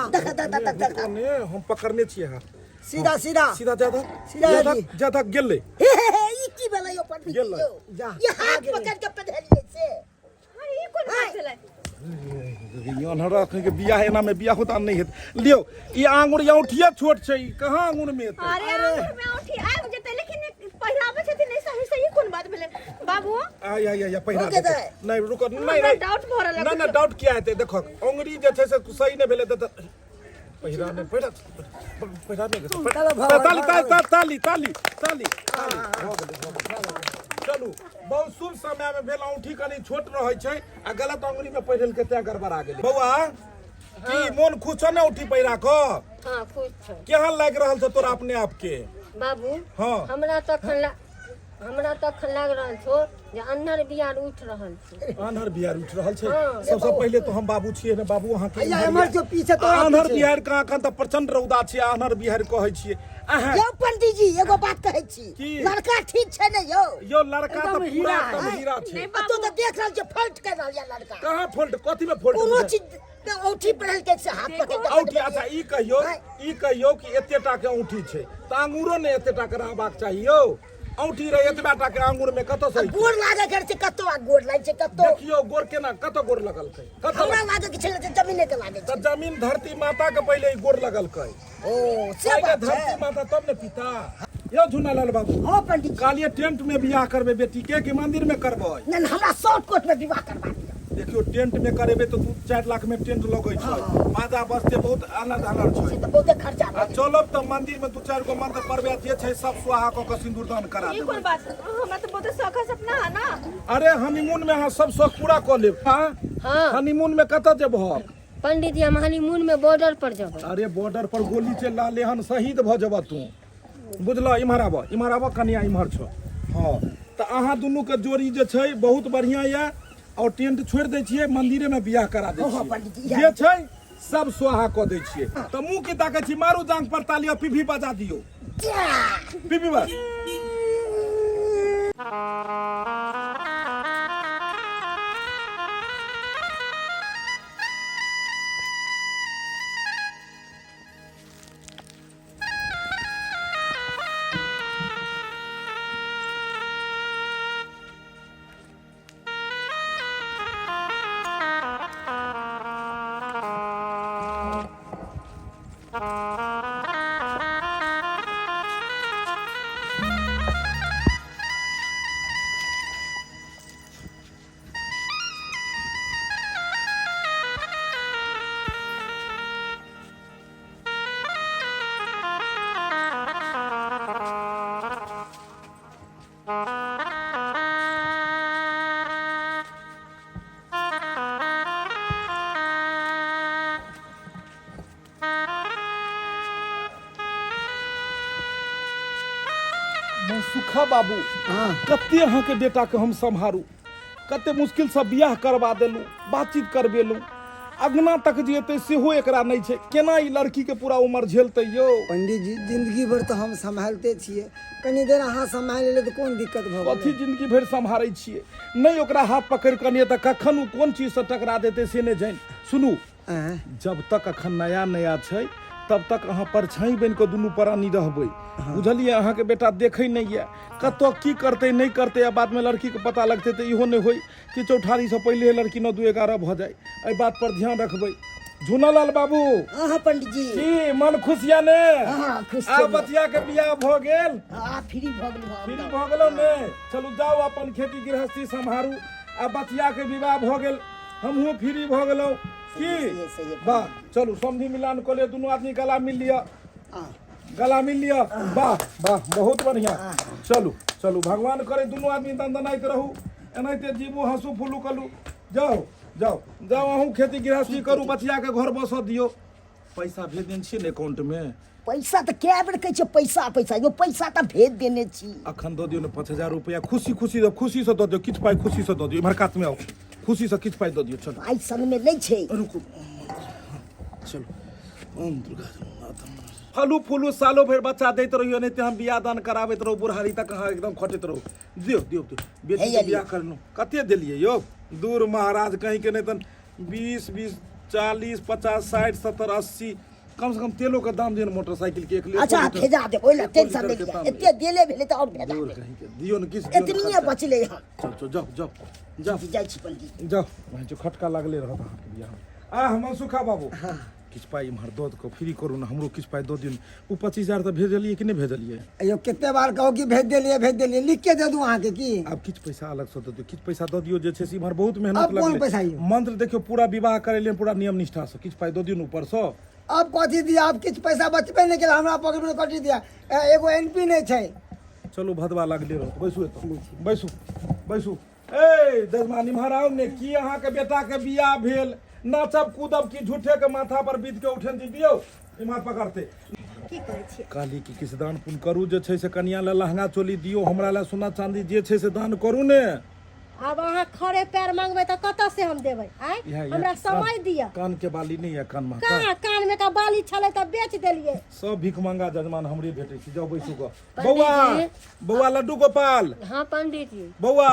देख देख देख देख देख। ने हम पकड़ने छियै हाथ। सीधा सीधा सीधा जा दक, सीधा जा जी। दक, जा दक गेलै। हे हे हे, ई की भेलै यौ पंडित जी गेलै। यौ? जा। ई हाथ पकड़ के पढ़लियै से। अरे ई कोन बात छलै? ई अन्हरा अखन के बियाह एना में बियाह होता नहीं हेत। लियो ई आंगुर औंठिए छोट छै, ई कहाँ आंगुर में एतै? अरे आंगुर में औंठी आबि जेतै, लेकिन पहिराबै छथिन नहि सही सही, कोन बात भेलै बाबू? आय आय आय पहिरा रुक देतै। जाए। नहीं रुको, नहीं हमरा नहीं डाउट भऽ रहल नहीं नहीं, डाउट किया हेतै? देखो अंगुरी जे छै से सही नहि भेलै तऽ पहिरा नहि, पहिरा पहिरा नहि। चलो, भऽ ताली गेल, ताली ताली ताली ताली ताली, भऽ गेलै भऽ गेलै। चलू बहुत शुभ समय में भेल। औंठी कनि छोट रहै छै आ गलत अंगुरी में पहिरलकै तें गड़बड़ा गेलै। बौआ की मोन खुश छौ ने औंठी पहिरा कऽ? हाँ खुश छौ। केहन लागि रहल छौ तोरा अपने आप के? बाबू हाँ। हमरा तऽ अखन हमरा तऽ अखन लागि रहल छौ जे अन्हर बिहार उठि रहल छै। आन्हर बिहार उठि रहल छै? हाँ। सबसँ पहिले तऽ हम बाबू छियै ने बाबू अहाँके। अइया एम्हर जो पीछे तोरा आन्हर पीछे। बिहार कहाँ? अखन तऽ प्रचंड रौदा छै, आन्हर बिहार कहै छियै अहाँ। यौ पंडित जी, एगो बात कहै छी। की? लड़का ठीक छै ने यौ? यौ लड़का तऽ एकदम पूरा हीरा एकदम है। हीरा छै। आ तू तऽ देख रहल छै फॉल्ट कर रहल या लड़का। कहाँ फोल्ट? कथी में फोल्ट? कोनो चीज ने औंठी पहिरलकै से हाथ पकड़ि कऽ। औंठी? अच्छा ई कहियौ, ई कहियौ कि एते टा के औंठी छै तऽ आंगुरो ने एते टा के रहबाक चाही यौ? औंठी रहे एतबा टा के आंगुर में कतऽ से? गोर लागै के छै कतौ आ गोर लागै छै कतौ। देखियौ गोर केना, कतऽ गोर लगलकै? कतऽ? हमरा लागै के छलै जे जमीने के लागै तऽ छै। जमीन धरती माता के पहिले ई गोर लगलकै। ओ से पहिले बात छै। धरती माता तब ने पिता। यौ झुनालाल बाबू। हँ पंडित जी। कहलियै टेंट में बियाह करबै बेटी के कि मंदिर में करबै? नहि नहि, हमरा शॉर्ट कोट में विवाह करबा दिअ। देखियौ टेंट में करेबै तऽ 2-4 लाख में टेंट लगै छै, बाजा बजते, बहुत आनंद आनंद से छै। तऽ बहुते खर्चा आ भऽ गेल। चलब तऽ मंदिर में 2-4 गो मंत्र पढ़बै, जे छै सब सुहा कऽ के सिंदूरदान करा ई कोन देबै। बात? हमरा तऽ बहुते शौक है सपना है ना। अरे हनीमून में अहाँ सब शौक पूरा कऽ लेब। हाँ? हाँ। हनीमून में कतऽ जेबहक? पंडित जी, हम हनीमून में बॉर्डर पर जेबै। अरे बॉर्डर पर गोली चलि रहलै हन, शहीद भऽ जेबह तू, बुझलह? इम्हर आबह, इम्हर आबह, कनिया इम्हर छौ। हँ तऽ अहाँ दुनूके जोड़ी जे छै बहुत बढ़िआँ यऽ आओर टेंट छोड़ि दै छियै, मंदिरेमे बियाह करा दै हँ, छियै। पंडित जी, जे छै सब सोहा कऽ दै छियै। तऽ मुँह की ताकै छी? मारू जांग पर ताली आ पीपी बजा दियौ, पीपी बस। सुखा बाबू, कते अहाँके बेटाके हम सम्हारू, कते मुश्किलसँ बियाह करबा देलहुँ, बातचीत करबेलहुँ, अगना तक जे एतै सेहो एकरा नहि छै। केना ई लड़कीके पूरा उमर झेलतै यौ? पंडित जी, जिंदगी भरि तऽ हम सम्हालिते छियै, कनि देर अहाँ सम्हारि लेलियै तऽ कोन दिक्कत भऽ गेलै? कथी जिंदगी भरि सम्हारै छियै? नहि ओकरा हाथ पकड़ि कऽ अनियै तऽ कखन ओ कोन चीजसँ टकरा देतै से नहि जानि। सुनू, आँय? जब तक अखन नया नया छै तब तक अहाँ परछाई बनि कऽ दुनू प्राणी रहबै। बुझलियै? अहाँके बेटा देखै नहि यऽ, कतऽ की करतै नहि करतै, आ बादमे लड़कीके पता लगतै तऽ इहो नहि होय कि चौठारीसँ पहिले लड़की 9 2 11 भऽ जाय। एहि बात पर ध्यान रखबै। झूनालाल बाबू। हाँ हाँ पंडित जी। की मन खुश या ने? हाँ, खुश आ छी। बचिया के बियाह भऽ गेल। हाँ, फ्री भऽ गेलहुँ हम फ्री तऽ। भऽ गेलहुँ ने? चलू जाउ, अपन खेती गृहस्थी सम्हारू। आ बचिया के विवाह भऽ गेल, हमहूँ फ्री भऽ गेलहुँ। की सही है, सही है। वाह, चलू समधि मिलान कऽ लिअ, दुनू आदमी गला मिल लिअ। हाँ। गला मिल लिअ। वाह वाह, बहुत बढ़िया। चलू चलू, भगवान करे दुनू आदमी दनदनाइत रहू, एनाहिते जीबू, हंसू फूलू कलू। जाउ जाउ जाउ, अहूँ खेती गृहस्थी करू, बचिया के घर बसऽ दियौ। पैसा भेज देने छियै ने अकाउंट में? पैसा तऽ कए बेर कहै छियै पैसा पैसा यो, पैसा तऽ भेज देने छी। अखन दऽ दियौ ने 5000 रुपया, खुशी खुशी दऽ, खुशीसँ दऽ दियौ किछु पाइ, खुशीसँ दऽ दियौ। इम्हर कातमे आउ, खुशीसँ किछु पाइ दऽ दियौ। चलू। पाइ संगमे नहि छै। रुकू, चलू। ओम दुर्गा। फलू फूलू सालो भरि बच्चा दैत रहियो, नहि तऽ हम बियाह दान कराबैत रहू, बुढ़ारी तक अहाँ एकदम खटैत रहू। दियौ दियौ दियौ, बेटीके हे बियाह करलहुँ। कते देलियै यौ? दूर महाराज कहीं के नहि तन 20 20 40 50 60 70 80, कम से कम तेलो के दाम दियौ ने मोटरसाइकिल के एक अच्छा लीटर। भेजा देब, ओहि लए एको टेंशन लीटर नहि के लिअ। दाम एते देले भेलै तऽ आओर भेजा दूर देब। कहीं के दियौ ने किछु, दियौ ने एतनिए खर्चा। बचलै हन। चल चल, जाओ जाओ जाओ। जाइ छी पंडित। जाओ भाई, जो खटका लागले रहत अहाँके बियाह में। आ हम सुखा बाबू, किछु पाइ इम्हर दऽ कऽ फ्री करू ने, हमरो किछु पाइ दऽ दियौ ने। ओ 25,000 तऽ भेजलियै कि नहि भेजलियै? अयो कते बार कहू कि भेज देलियै, भेज देलियै, लिख के दे दू अहाँके की? आब किछु पैसा अलगसँ दऽ दियौ, किछु पैसा दऽ दियौ जे छै से इम्हर बहुत मेहनत आब कोन लगलै। पैसा यौ? मंत्र देखियौ, पूरा विवाह करेलियै पूरा नियम निष्ठासँ, किछु पाइ दऽ दियौ ने ऊपरसँ। अब कथी दिया? अब किछु पैसा बचबे नहि केल हमरा पॉकेट में, कथी दिया? एगो एनपी नहि छै। चलू, भदवा लागले रहत। बैसू एतऽ, बैसू बैसू। ए जजमान इम्हर आउ ने। की अहाँके बेटाके बियाह भेल, नाचब कूदब की झूठे के माथा पर बीत के उठेन दियौ? इम्हर पकड़ते की कहै छियै? कहली कि किछु दान पुण्य करू जे छै से, कनिया लए लहंगा चोली दियौ, हमरा लए सोना चांदी जे छै से दान करू ने। आब अहाँ खड़े पैर मांगबै तऽ कतऽ से हम देबै? आँय, इएह- इएह हमरा समय दिअ। कान के बाली नहि यऽ कान में? कहाँ कान में का बाली छलै तऽ बेच देलियै। सब भीख मंगा जजमान हमरे भेटै छै। जाउ बैसू गऽ। पंडित बौआ जी। बौआ लड्डू गोपाल। हाँ पंडित जी। बौआ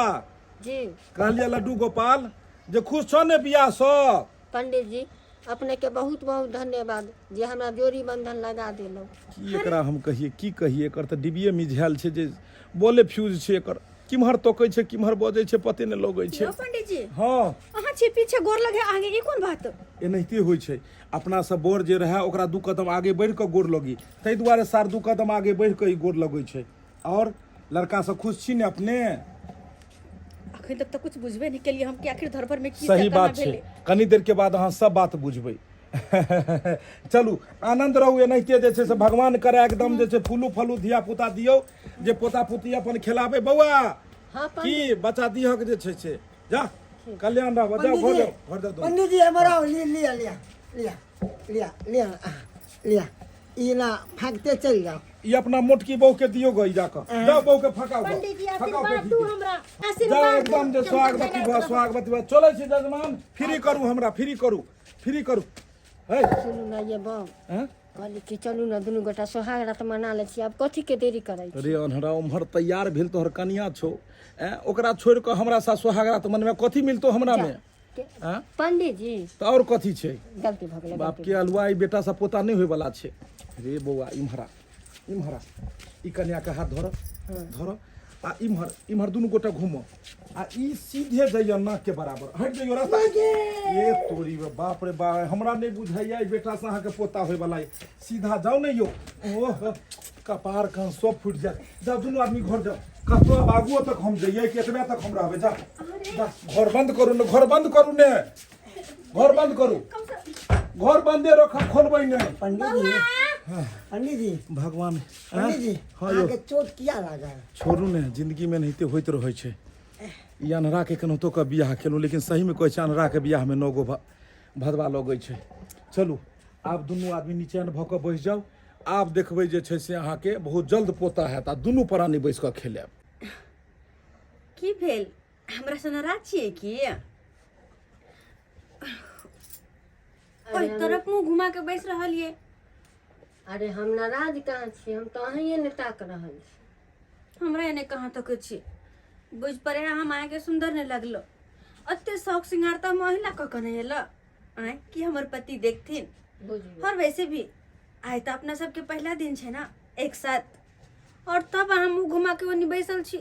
जी। कहलियै लड्डू गोपाल जे खुश छौ ने बियाहसँ? पंडित जी, अपने के बहुत बहुत धन्यवाद जे हमरा जोड़ी बंधन लगा देलहुँ। की एकरा हम कहिए, की कहिए? एकर तऽ डिबिये मिझायल छै, जे बोले फ्यूज छै एकर, किम्हर तोकै छै किम्हर बजै छै पते नहि लगै छै। यौ पंडित जी। हाँ। अहाँ छी पीछे गोर लगे आगे, ई कोन बात? एनाहिते होइ छै, अपना सब बर जे रहए ओकरा दू कदम आगे बढ़ि कऽ गोर लगी, ताहि दुआरे सार दू कदम आगे बढ़ि कऽ ई गोर लगै छै। आओर लड़का सब खुश छी ने अपने? अखन तक तऽ कुछ बुझबे नहि केलियै हम कि आखिर धरभर में की सही से केना बात छै। भेलै। कनी देर के बाद अहाँ सब बात बुझबै। चलू, आनंद रहू एनाहिते जे छै से, भगवान करे एकदम जे छै फूलू फलू धिया पुता दियौ जे पोता पोती अपन खेलाबै। बौआ हाँ की बच्चा दिहक जे छै से, जा कल्याण रहब, जाओ घर जाओ, घर जाओ। पंडित जी हमर आओ, लिया लिया लिया लिया लिया लिया लिया, ई ना फाँकते चलि जाओ। ई अपना मोटकी बहू के दियो गई जाकर, जाओ बहू के फकाओ गो। पंडित जी फकाओ आशीर्वाद बेटी दू के। हमरा जाओ आशीर्वाद एकदम जे स्वागवती भऽ स्वागवती भऽ। चलै छी जजमान, फ्री करू हमरा, फ्री करू, फ्री करू। हे सुनू ने ये बाप। हैं? कहली कि चलू ने दुनू गोटा सोहाग रात मना लै छी, आब कथी के देरी करै छी? रे अन्हरा, उम्हर तैयार भेल तोहर कनिया छौ, ऐं, ओकरा छोड़ि कऽ हमरा सा सोहाग रात मनमे कथी मिलतौ हमरा मे? ऐं? पंडित जी। तऽ आओर कथी छै? गलती भऽ गेलै। बाप के अलुआ, ई बेटा सा पोता नहि होय वाला छै। रे बौआ इम्हरा इम्हरा, ई कन्या के हाथ धर धर आ इम्हर इम्हर दुनू गोटा घूम आ ई सीधे जाइए नाक के बराबर हटि जइयो रास्ता। ये तोरी बे, बाप रे बाप, हमरा नहि बुझाइया ई बेटा से अहाँके पोता होय वाला अइ। सीधा जाउ ने यौ, ओह कपार कान सब फूटि जायत। जाउ दुनू आदमी घर जाउ, कतौ आब आगुओ तक हम जइयै कि एतबे तक हम रहबै? जा जा, घर बंद करू ने, घर बंद करू ने, घर बंद करू, घर बंदे रखब, खोलबै नहि। पंडित जी, पंडित जी। भगवान। पंडित जी। हाँ यौ। अहाँके चोट किया लागल? छोड़ू ने, जिंदगी में एनाहिते होइत रहै छै। ई अन्हरा के केनाहितो कऽ बियाह केलहुँ, लेकिन सहीमे कहै छै अन्हरा के बियाहमे नौ गो भदवा लगै छै। चलू आब दुनू आदमी निचैन भऽ कऽ बैस जाउ। आब देखबै जे छै से अहाँके बहुत जल्द पोता हैत आ दुनू प्राणी बैस कऽ खेलायब। की भेल, हमरा से नाराज छियै की? ओहि तरफ मुंह घुमा के बैस रहल ये। अरे हम नाराज कहाँ छी, हम तऽ अहींए ने ताक रहल छी। हमरा एने कहाँ तक छी? बुझ पड़े है हम अहाँके सुंदर नहीं लगलो। अते शौक सिंगार तऽ हम अहिला कऽ कऽ नहीं एल आँय कि हमर पति देखथिन। बुझियौ। और वैसे भी आइ तऽ अपना सबके पहिला दिन छै ने एक साथ और तब अहाँ मुँह घुमा के ओनी बैसल छी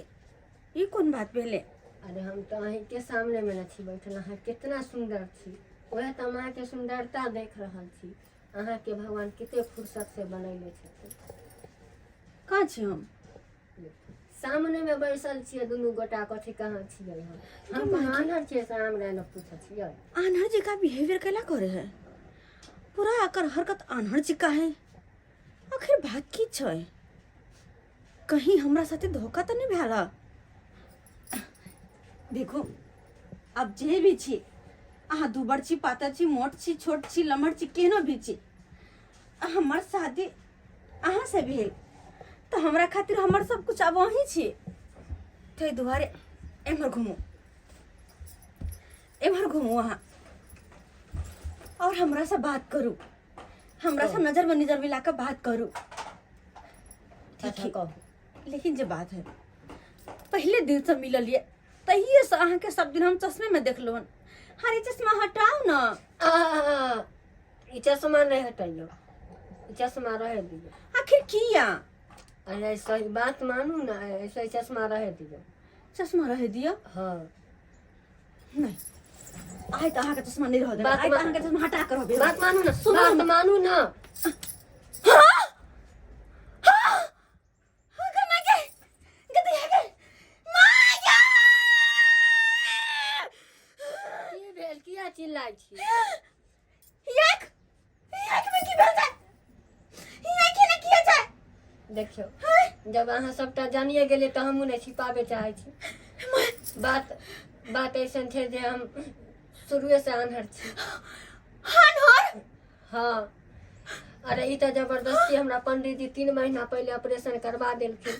ई कोन बात भेलै अरे हम तऽ अहीँके सामनेमे ने छी बैठल अहाँ कितना सुन्दर छी उएह तऽ हम अहाँके सुन्दरता देख रहल छी अहाँके भगवान कते फुर्सतसँ बनैले छथिन कहाँ छी हम सामनेमे बैसल छियै दुनू गोटा कथी कहाँ छियै हम हम कोनो आन्हर छियै से हमरा ने पूछै छियै आन्हर जका बिहेवियर कैला करे है पूरा एकर हरकत आन्हर जका है आखिर बात की छै कहीं हमरा साथे धोखा तऽ नहि भेल हँ? देखू अब जे भी छी अहाँ दुबर छी पातर छी मोट छी छोट छी लमहर छी केहनो भी छी हमर शादी अहाँ से भेल तऽ हमरा खातिर हमर सब कुछ आब अहीं छी ताहि दुआरे एम्हर घुमू एम्हर घुमू अहाँ और हमरा से बात करू हमरा से नजर में नजर मिला के बात करू अच्छा ठीक है कहू लेकिन जे बात है पहले दिन से मिलल ये तहिए से अहाँके सब दिन हम चश्मे में देखलहुँ हन हरे चश्मा हटाउ ना आ, ई चश्मा नहि हटैयौ ई चश्मा रहै दियौ आखिर किया अरे सही बात मानू ने ऐसे ही चश्मा रहै दियौ चश्मा रहे दिअ हँ नहीं आइ तऽ अहाँके चश्मा नहि रहऽ देबै बात आइ तऽ मान- अहाँके चश्मा हटा कऽ रहबै बात मानू ने सुनू बात ने। मानू ने की भेल किया चिल्लाइ छी देखियौ जब अहाँ सबटा जानिए गेलियै तऽ हमहूँ नहि छिपाबे चाहै छी बात बात ऐसन छै जे हम शुरुएसँ आन्हर छी हँ अरे ई तऽ जबरदस्ती हमरा पंडीजी 3 महीना पहिले ऑपरेशन करवा देलखिन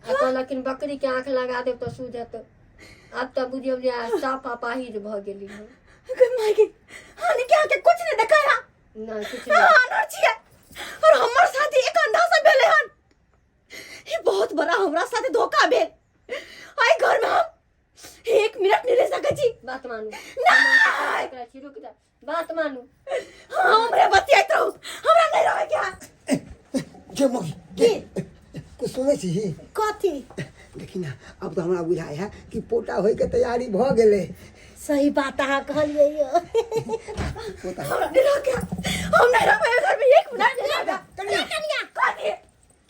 आ कहलखिन बकरी के आँख लगा देब तऽ सूझत आब तऽ बुझियौ जे साफ अपाहिज भऽ गेली हम कुछ नहीं देखा है नहि किछु नहि आनर छियै और हमर साथी एक अंधा से भेलै हन ई बहुत बड़ा हमरा साथे धोखा भेल एहि घर में हम एक मिनट नहीं रह सकै छी बात मानू नहीं! करै छी रुक जा बात मानू हाँ, हमरे बतियाइत रहू हमरा नहीं रहे के है गे मगी गे कुछ सुनै छी कथी देखी ना अब तऽ हमरा बुझाइ है कि पोटा होइके तैयारी भऽ गेलै सही बात अहाँ कहलियै यौ पोता हमरा नहीं रह के हम नहीं रहबै एहि घर में एक मिनट नहीं रहबै कनिया। कनिया कथी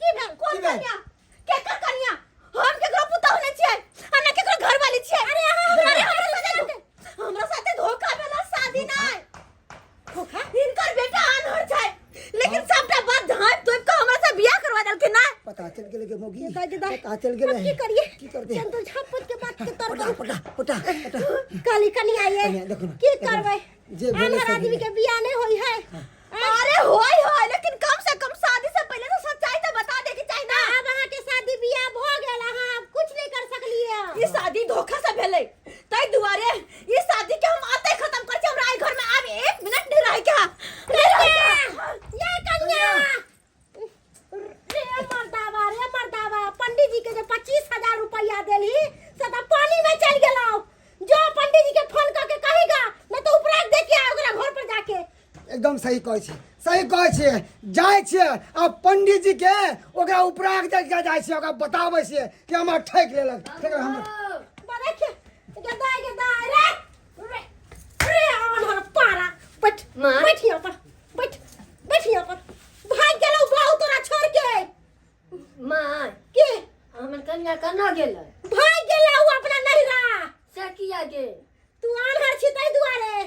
की भेल कोन की भेल? कनिया केकर कनिया हम केकरो पुतहु नहि छियै आ ना केकरो घरवाली छियै अरे अहाँ अरे हमरा साथे हमरा साथे धोखा भेल शादी नहि धोखा हिनकर बेटा अनहर छै लेकिन सबटा बात झाँपि तोपि कऽ हमरा से बियाह करवा देलखिन ना पता चल गेलै गे मौगी दाइ, दाइ। पता चल गेलै अब की करिए की करते चंदू झापत के बात के तोड़ पोटा पोटा पोटा पोटा काली कनिया ये कनिया, देखो ना, की देखो ना। करबै जे भेलै आन्हर से आदमी भेलै। के बियाह नहीं होई है अरे होय होय लेकिन कम से कम शादी से पहले तो सच्चाई तो बता दे के चाही ना अब अहाँ के शादी बियाह भ गेल अहाँ अब कुछ नहीं कर सकलिए ई शादी धोखा से भेलै ताहि दुआरे ई शादी के हम आते खत्म कर छी हमरा एहि घर में आब एक मिनट नहीं रहे के नहीं रहे के ये कन्या रे मर्दावा रे मर्दावा पंडित जी के जे 25,000 रुपया देलही से तऽ पानी में चल गेलौ जो पंडित जी के फोन करके कहेगा नहीं तो उपराग दे के आ ओकरा घर पर जाके एकदम सही कहै छी सही कहै छियै जाइ छियै आ पंडित जी के ओकरा उपराग दे के जाइ छियै ओकरा बताबै छियै कि हमरा ठकि लेलक ठकि हमरा बड़ा के गदा गदा रे रे रे आन पारा बैठ माँ। बैठ यहाँ पर बैठ बैठ यहाँ पर भाग गेलौ बाऊ तोरा छोड़ के माँ के हमर कन्या केना गेलै भाग गेलौ अपना नहिरा से किया गेल तू आन्हर छी ताहि दुआरे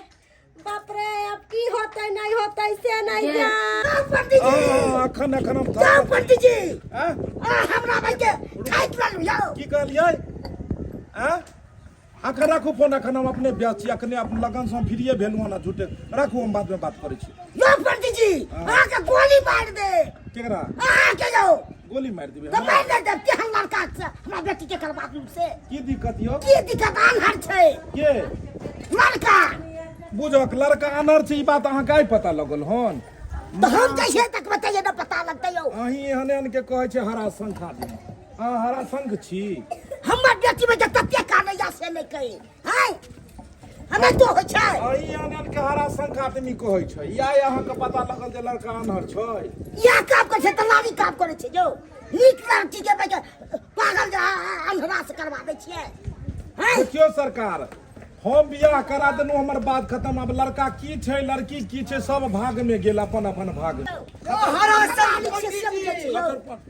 बाप रे अब की होतै नहीं होतै से नहीं जे- जान पंडित जी अखन अखन हम जाओ पंडित जी आँ? आ हमरा भाई के खाइत रहलू यौ की कहलियै आँ अखन राखू फोन अखन हम अपने व्यस्त छी अखने अपन लगन से हम फ्रीए भेलहुँ हन झूठे राखू हम बादमे बात करै छी यौ पंडित जी अहाँ के गोली मार दे केकरा अहाँ के यौ गोली मारि देबै तऽ हमरा मारि दे देब केहन लड़का छै हमरा बेटी के करबा दू से की दिक्कत यौ की दिक्कत आन्हर छै के लड़का बुझक लड़का अनर छै ई बात अहाँके आइ पता लगल हन तऽ हम कैसे तक बतैये न पता लगतै यौ अहीं एहन एहन के कहै छै हरा शंख आदमी अहाँ हरा शंख छी हमर बेटी में जे तते कानैया से नहि कही हैं हमे तो होइ छै। अही आन आन के हरा शंख आदमी कहै छै। ई आइ अहाँके पता लगल जे लड़का आन्हर छै। इएह काम करै छै, दलाली काम करै छै यौ। नीक लड़की के बेटा पागल जे अन्हरा से करवा दै छियै। हैं? देखियौ सरकार, हम बियाह करा देलहुँ, हमर बात खत्म। आब लड़का की छै लड़की की छै सब भाग में गेल, अपन अपन भाग। यो हरा संग दलाली छियै से बुझै पंडित जी, छियै यौ।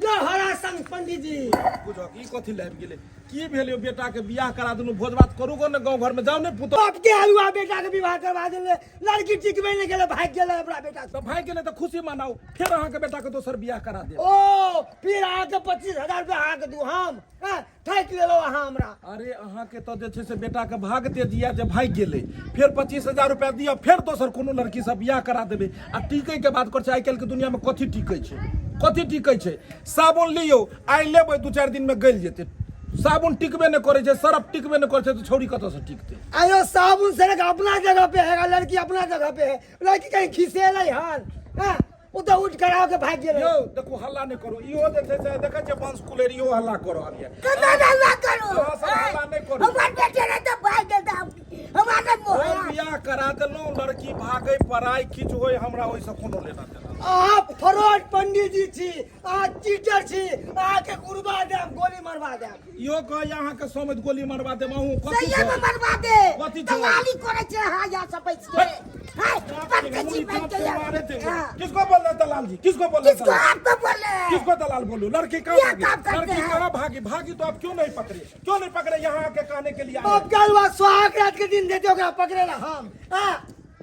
यो हरा संग पंडित जी। बुझक ई कथी लाबि गेलै? की भेल यौ? बेटा के बियाह करा देलहुँ, भोज भात करू गो ने गाँव घर में, जाउ ने पुतोह। बाप के हलुआ बेटा के विवाह करवा देले, लड़की टिकबे नहीं गेलै, भागि गेलै हमरा बेटा। तऽ भागि गेलै तऽ खुशी मनाउ, फेर अहाँके बेटा के दोसर बियाह करा देब। ओ फिर अहाँके 25,000 रुपया अहाँके दू हम, हँ, ठकि लेलहुँ अहाँ हमरा। अरे अहाँके तऽ जे छै से बेटा के भाग तेज यऽ जे भागि गेलै, फेर 25,000 रुपया दिअ, फेर दोसर कोनो लड़की से बियाह करा देबै। आ टिकै के बात करै छै, आइ काल्हि के दुनिया में कथी टिकै छै, कथी टिकै छै? साबुन लियौ, आइ लेबै 2-4 दिन में गलि जेतै। साबुन टिकबे नहि करै छै, सरफ टिकबे नहि करै छै, तऽ छौड़ी कतऽसँ टिकतै? आयो साबुन से अपना जगह पे है, लड़की अपना जगह पे है, लड़की कहीं खिसेलै हन, हँ, ओ तऽ उठि कर आके भागि गेलै। यौ देखू, हल्ला नहि करू। इहो जे छै से देखै छियै वंश कुलेर, इहो हल्ला कऽ रहल यऽ। केना हल्ला करू? अहाँ सब हल्ला नहि करू। हमर बेटे रहे तऽ भागि गेल तऽ हमरा नहि मोह हम बियाह करा देलहुँ, लड़की भागै पड़ाइ किछु होय, हमरा ओहिसँ कोनो लेना देना नहि। अहाँ फरोड पंडित जी छी, अहाँ चीटर छी, अहाँके गुरबा देब, गोली मरवा देब। इहो कहैया अहाँके समेत गोली मरवा देब। अहूँ कथी सही में छै? मरवा दे। कथी छै? दलाली करै छै अहाँ यहाँ सब बैस के। हाय, बदतमीजी बन के मारे थे। हाँ। किसको बोल रहे दलाल जी? किसको बोल रहे किसको दलाल? आपको बोल रहे हैं? किसको दलाल बोलूं? लड़की कहाँ क्या भागी? काम करते लड़की हैं? कहाँ भागी? भागी तो आप क्यों नहीं पकड़े? क्यों नहीं पकड़े यहाँ आके कहने के लिए आए? बाप के हलवा सुहाग रात के दिन देते ओकरा पकड़े ला हम। हाँ।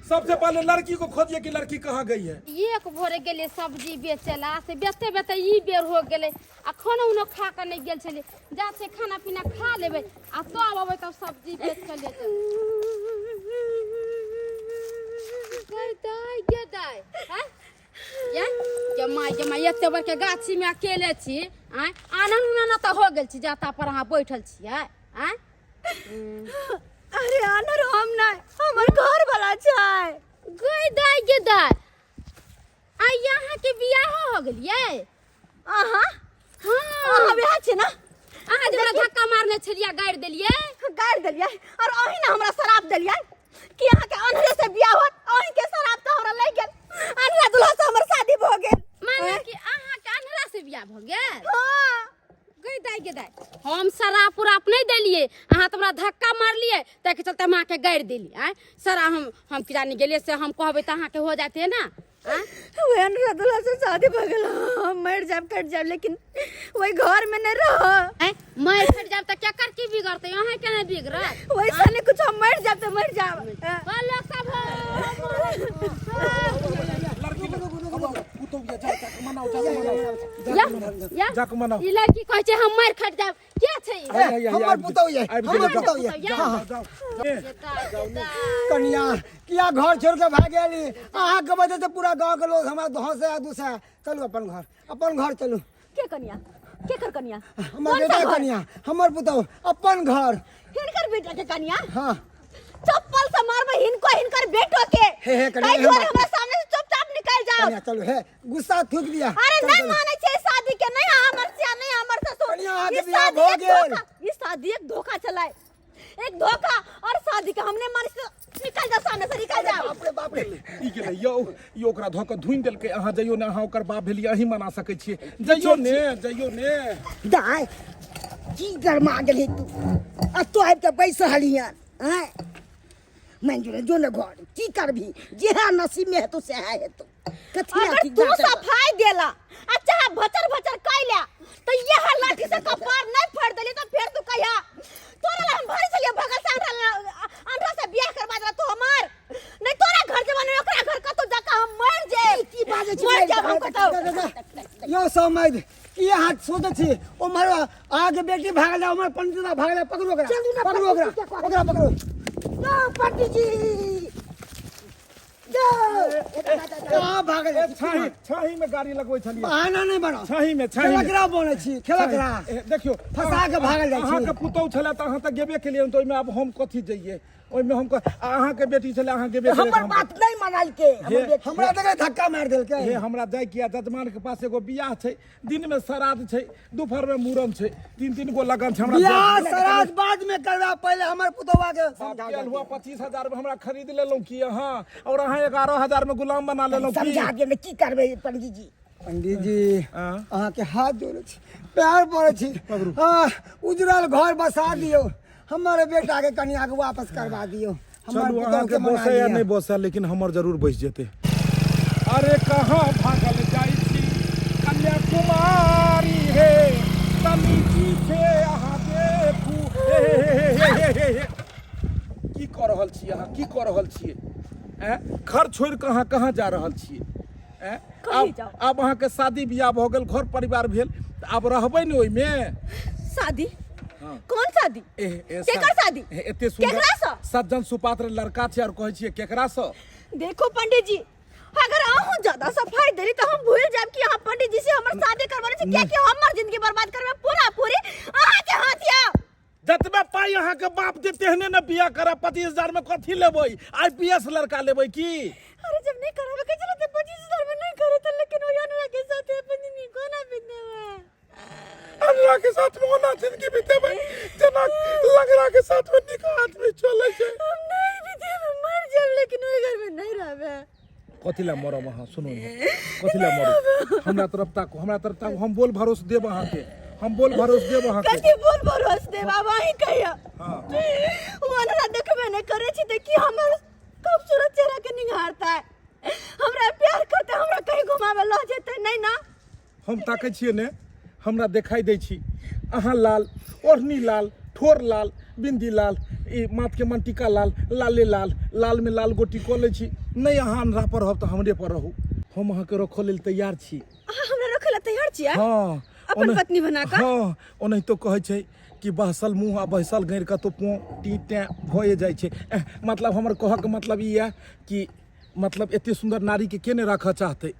सबसे पहले लड़की को खोजिए कि लड़की कहाँ गई है। एक भोरे गेलियै सब्जी बेचै ला, से बेचते बेचते ई बेर हो गेलै आ खाना उना खा कऽ नहि गेल छलियै। जा छै खाना पीना खा लेबै आ तब अबै तब सब्जी बेच कऽ ले जेबै। गे दाइ, गे दाइ, हँ? ये गे माय, गे माय, एते बड़के गाछीमे अकेले छी, आँय? आनन उनन तऽ हो गेल छी जाता पर अहाँ बैठल छियै, आँय? अरे आनर हम नहीं, हमर घर वाला छै। गई दाइ, गे दाइ, आ यहाँ के बियाह हो गेलियै? अहाँ हाँ। अहाँ वएह छै ना? अहाँ जे हमरा धक्का मारने छलियै, गारि देलियै। गारि देलियै और अहीं ने हमरा शराब देलियै कि अहाँ के अन्हरे से बियाह होत। अहीं के शराब तऽ हमरा लागि गेल, अन्हरा दुल्हा से हमर शादी भऽ गेल। माने कि अहाँ के अन्हरा से बियाह भऽ गेल? हाँ। गई दाइ, गे दाइ, हम शराब उराब नहि देलियै, अहाँ तऽ हमरा धक्का मारलियै ताहिके चलते हम अहाँके गारि देली। आँय सर, हम किरानी गेलियै से हम कहबै तऽ अहाँके हो जाते ना? आँय वही अन्हरा दुल्हा से शादी भऽ गेल, हम मरि जायब कटि जायब लेकिन वही घर में नहीं रह। आँय मरि कटि जायब तऽ केकर की बिगड़तै? अहाँके नहि बिगड़त? वैसा नहीं कुछ, हम मरि जायब तऽ मरि जायब। हो लोक सब हो। लड़की पुतोह जा, जाके मनाओ, जाके मनाओ, या या जाके मनाओ। ई लड़की कहै छै हम मरि खटि जायब, के छै ई? आइ, आइ, आइ, हमर आबि पुतोह ये, आबि हमर गेलै, पुतोह ये। जाओ, हाँ, हाँ। जाओ। कनिया किया घर छोड़ के भाग गेली? अहाँ के वजह से पूरा गांव के लोग हमरा धौसे आ दूसे। चलू अपन घर, अपन घर चलू। के कनिया? के कर कनिया? हमर कौन सा बेटा घर? कनिया, हमर पुतोह, अपन घर। हिनकर बेटा के कनिया? हाँ। चप्पल से मारबै हिनको हिनकर बेटो के। हे, हे, कनिया, ताहि दुआरे हे, हमरा सामने से चुपचाप निकल जाओ। कनिया चलू, हे गुस्सा थूक दिया। अरे चल, नहीं चलू। मानै छै शादी के, नहीं हमर सिया, नहीं हमर ससुर। कनिया, अहाँके ई बियाह शादी भऽ एक गेल। धोखा, ई शादी एक धोखा चलाय, एक धोखा, और शादी के हमने मानी से निकल जाओ सामने से, निकल जाओ। बाप रे बाप रे। ई गेलै यौ, ई ओकरा धऽ कऽ धुनि देलकै। अहाँ जइयौ ने, अहाँ ओकर बाप भेलियै, अहीं मना सकै छियै। जइयौ ने, जइयौ ने। दाय की गरमा गेलही तू? आ तो आबि कऽ बैस रहली हन। आँय मंजूर, जो ने घर की करबही, जेहा नसीब में हेतौ सएह हेतौ। कथी अगर अथी तू जाँच करबऽ? सफाई देला आ चाहे भचर भचर कैला तो यह लाठी से कपार नहीं फाड़ देली तो फिर तू कहिया तोरा ला हम भारी चलिए भगल से अंडरा से बियाह करवा देला तू हमार नहीं तोरा घर जवान ओकरा घर कतौ जाके हम मर जाए। की बाजै छी? मर जाब हम कतौ। यौ समैध, की अहाँ सोचै छी? उम्हर अहाँके बेटी भागल है, उम्हर पंडित भागल है। पकड़ू ओकरा, चलू ना, पकड़ू ओकरा, पंडित जी के कहू। ओकरा पकड़ू। यौ पंडित जी, यौ कहाँ भागल है? छाही, छाही में गाड़ी लगबै छलियै। बहाना नहीं बनाओ। छाही में, छाही में। खेलकरा बनै छी, खेलकरा। ए, देखियौ, फंसा के भागल जाइ छी। अहाँके पुतहु छलै तऽ अहाँ तऽ गेबे केलियै, तऽ ओहिमे आब हम कथी जइयै? ओहिमे हम आ अहाँके बेटी छलै अहाँके बेटी हमर बात नहि मानलकै हमर बेटी। हमरा देखे धक्का मारि देलकै। हे हमरा जाय किया जजमान के पास एगो बियाह छै, दिन में श्राद्ध छै, दोपहर में मूड़न छै, तीन तीन गो लगन छै हमरा। बियाह श्राद्ध बाद में करबा, पहले हमर पुतोवा के समझा बाप के हुआ 25,000 में हमरा खरीद लेलहुँ की अहाँ, और अहाँ 11,000 में गुलाम बना लेलहुँ की? समझा दियौ ने, की करबै पंडित जी? पंडित जी अहाँ के हाथ जोड़े छी, पैर पड़े छी, हाँ उजरल घर बसा दियौ, हमर बेटा के कनिया के वापस करवा दियौ। हमर चलू पुतोह अहाँके के मना बसै या लिअ। नहि बसै, लेकिन हमर जरूर बसि जेतै। अरे कहाँ भागल जाइ छी कन्याकुमारी हे, तनी पीछे अहाँ देखू। हे हे हे हे हे हे हे, की कऽ रहल छी अहाँ? की कऽ रहल छियै? ऐं, घर छोड़ि कऽ अहाँ कहाँ जा रहल छियै? ऐं, कहीं आब जाउ। आब अहाँके शादी बियाह भऽ गेल, घर परिवार भेल, तऽ आब रहबै ने ओहिमे? शादी? हाँ। कौन शादी? एह, ए, केकर शादी? ए, एते सुंदर केकरा सँ? सज्जन सुपात्र लड़का छै और कहै छियै केकरा सँ? देखो पंडित जी, अगर अहूँ ज्यादा सफाई देली तो हम भूल जाब कि अहाँ पंडित जी से हमर शादी करवाने छी, किया कि हमर जिंदगी बर्बाद करबे पूरा पूरी अहाँ के हाथ या। जतबे पाई अहाँके बाप दे तेहने ने बियाह करब। 25,000 में कथी लेबै? आईपीएस लड़का लेबै की? अरे जब नहीं कराबे के चलो तो 25,000 में नहीं करे तो, लेकिन वो अनुरा के साथ अपन जिंदगी कोना बितेबै? अनुरा के साथ में ओना जिंदगी बितेबै जेना लगरा के साथ में नीक आदमी चलै छै। हम नहीं बितेबै, मर जाब, लेकिन ओहि घर में नहीं रहबै। कथी ला मरब अहाँ? सुनू ने, कथी ला मरब? हमरा तरफ ताकू, हमरा तरफ ताकू, हम बोल भरोस देब अहाँके, हम बोल भरोस देब अहाँके। कथी बोल भरोस देब? आब अहीं कहिया। हाँ। वो अनुरा देखबे नहीं करे छी त की हमर खूबसूरत चेहरा के निहारता है? हमरा प्यार करते, हमरा कहीं घुमावे ल जेते? नहीं ना। हम ताकै छियै ने, हमरा देखाइ दै छी अहाँ लाल, ओढ़नी लाल, ठोर लाल, बिन्दी लाल, ई माथके मनटीका लाल, लाले लाल, लालमे लाल गोटी कऽ लै छी। नहि अहाँ अन्हरा पर रहब तऽ हमरे पर रहू, हम अहाँके रखऽ लेल तैयार छी। अहाँ हमरा रखै ला तैयार छियै? हाँ। अपन पत्नी बना कऽ? हाँ, ओनाहितो कहै छै कि बहसल मुँह आ बहसल गैर कतौ पों टी टें भए जाइ छै। एह, मतलब हमर कहऽके मतलब ई यऽ कि मतलब एते सुन्दर नारीके के नहि राखऽ चाहतै?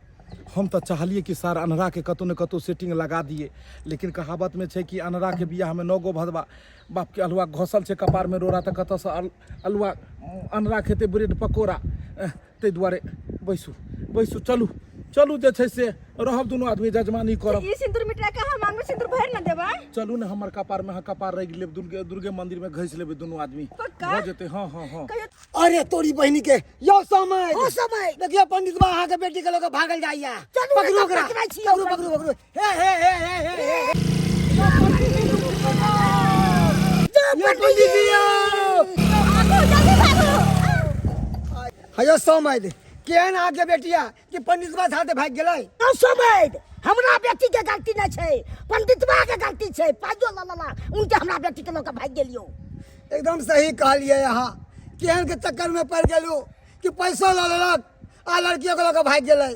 हम तऽ चाहलियै कि सार अन्हराके कतहु ने कतहु सेटिंग लगा दियै, लेकिन कहावतमे छै कि अन्हराके बियाहमे 9 गो भदवा, बापके अल्हुआ घसल छै कपारमे रोड़ा, तऽ कतऽसँ अल्हुआ अन्हरा खेतै ब्रेड पकौड़ा? ताहि दुआरे बैसू बैसू, चलू चलू, जे छै से रहब दुनू आदमी, जजमानी करब। ई सिंदूर मिटा के हम मांग में सिंदूर भरि न देबै? चलू ने हमर कपारमे, अहाँ कपार रगि लेब, दुर्गे दुर्गे मंदिरमे घसि लेबै दुनू आदमी। पक्का? भऽ जेतै, हाँ हाँ हाँ। कहियो अरे तोरी बहिनी के यौ समय ओ समय। देखियो पंडित बा अहाँ के बेटी के लोग भागल जाइया। चलू, पकड़ू ओकरा, पकड़ै छी। पकड़ू पकड़ू पकड़ू, हे हे हे हे हे हे यौ पंडित जी यौ। भागो जल्दी भागो। हयो समय केहन अहाँ के बेटिया कि पंडित बा साथे भागि गेलै? यौ समय, हमरा बेटी के गलती नहीं छै, पंडितवा के गलती छै। पाइयो ल लला उनके हमरा बेटी के लऽ के भागि गेलियो। एकदम सही कहलियै अहाँ, केहन के चक्कर में पड़ गेलू कि पैसो लऽ लेलक आ लड़कियों के लऽ के भागि गेलै।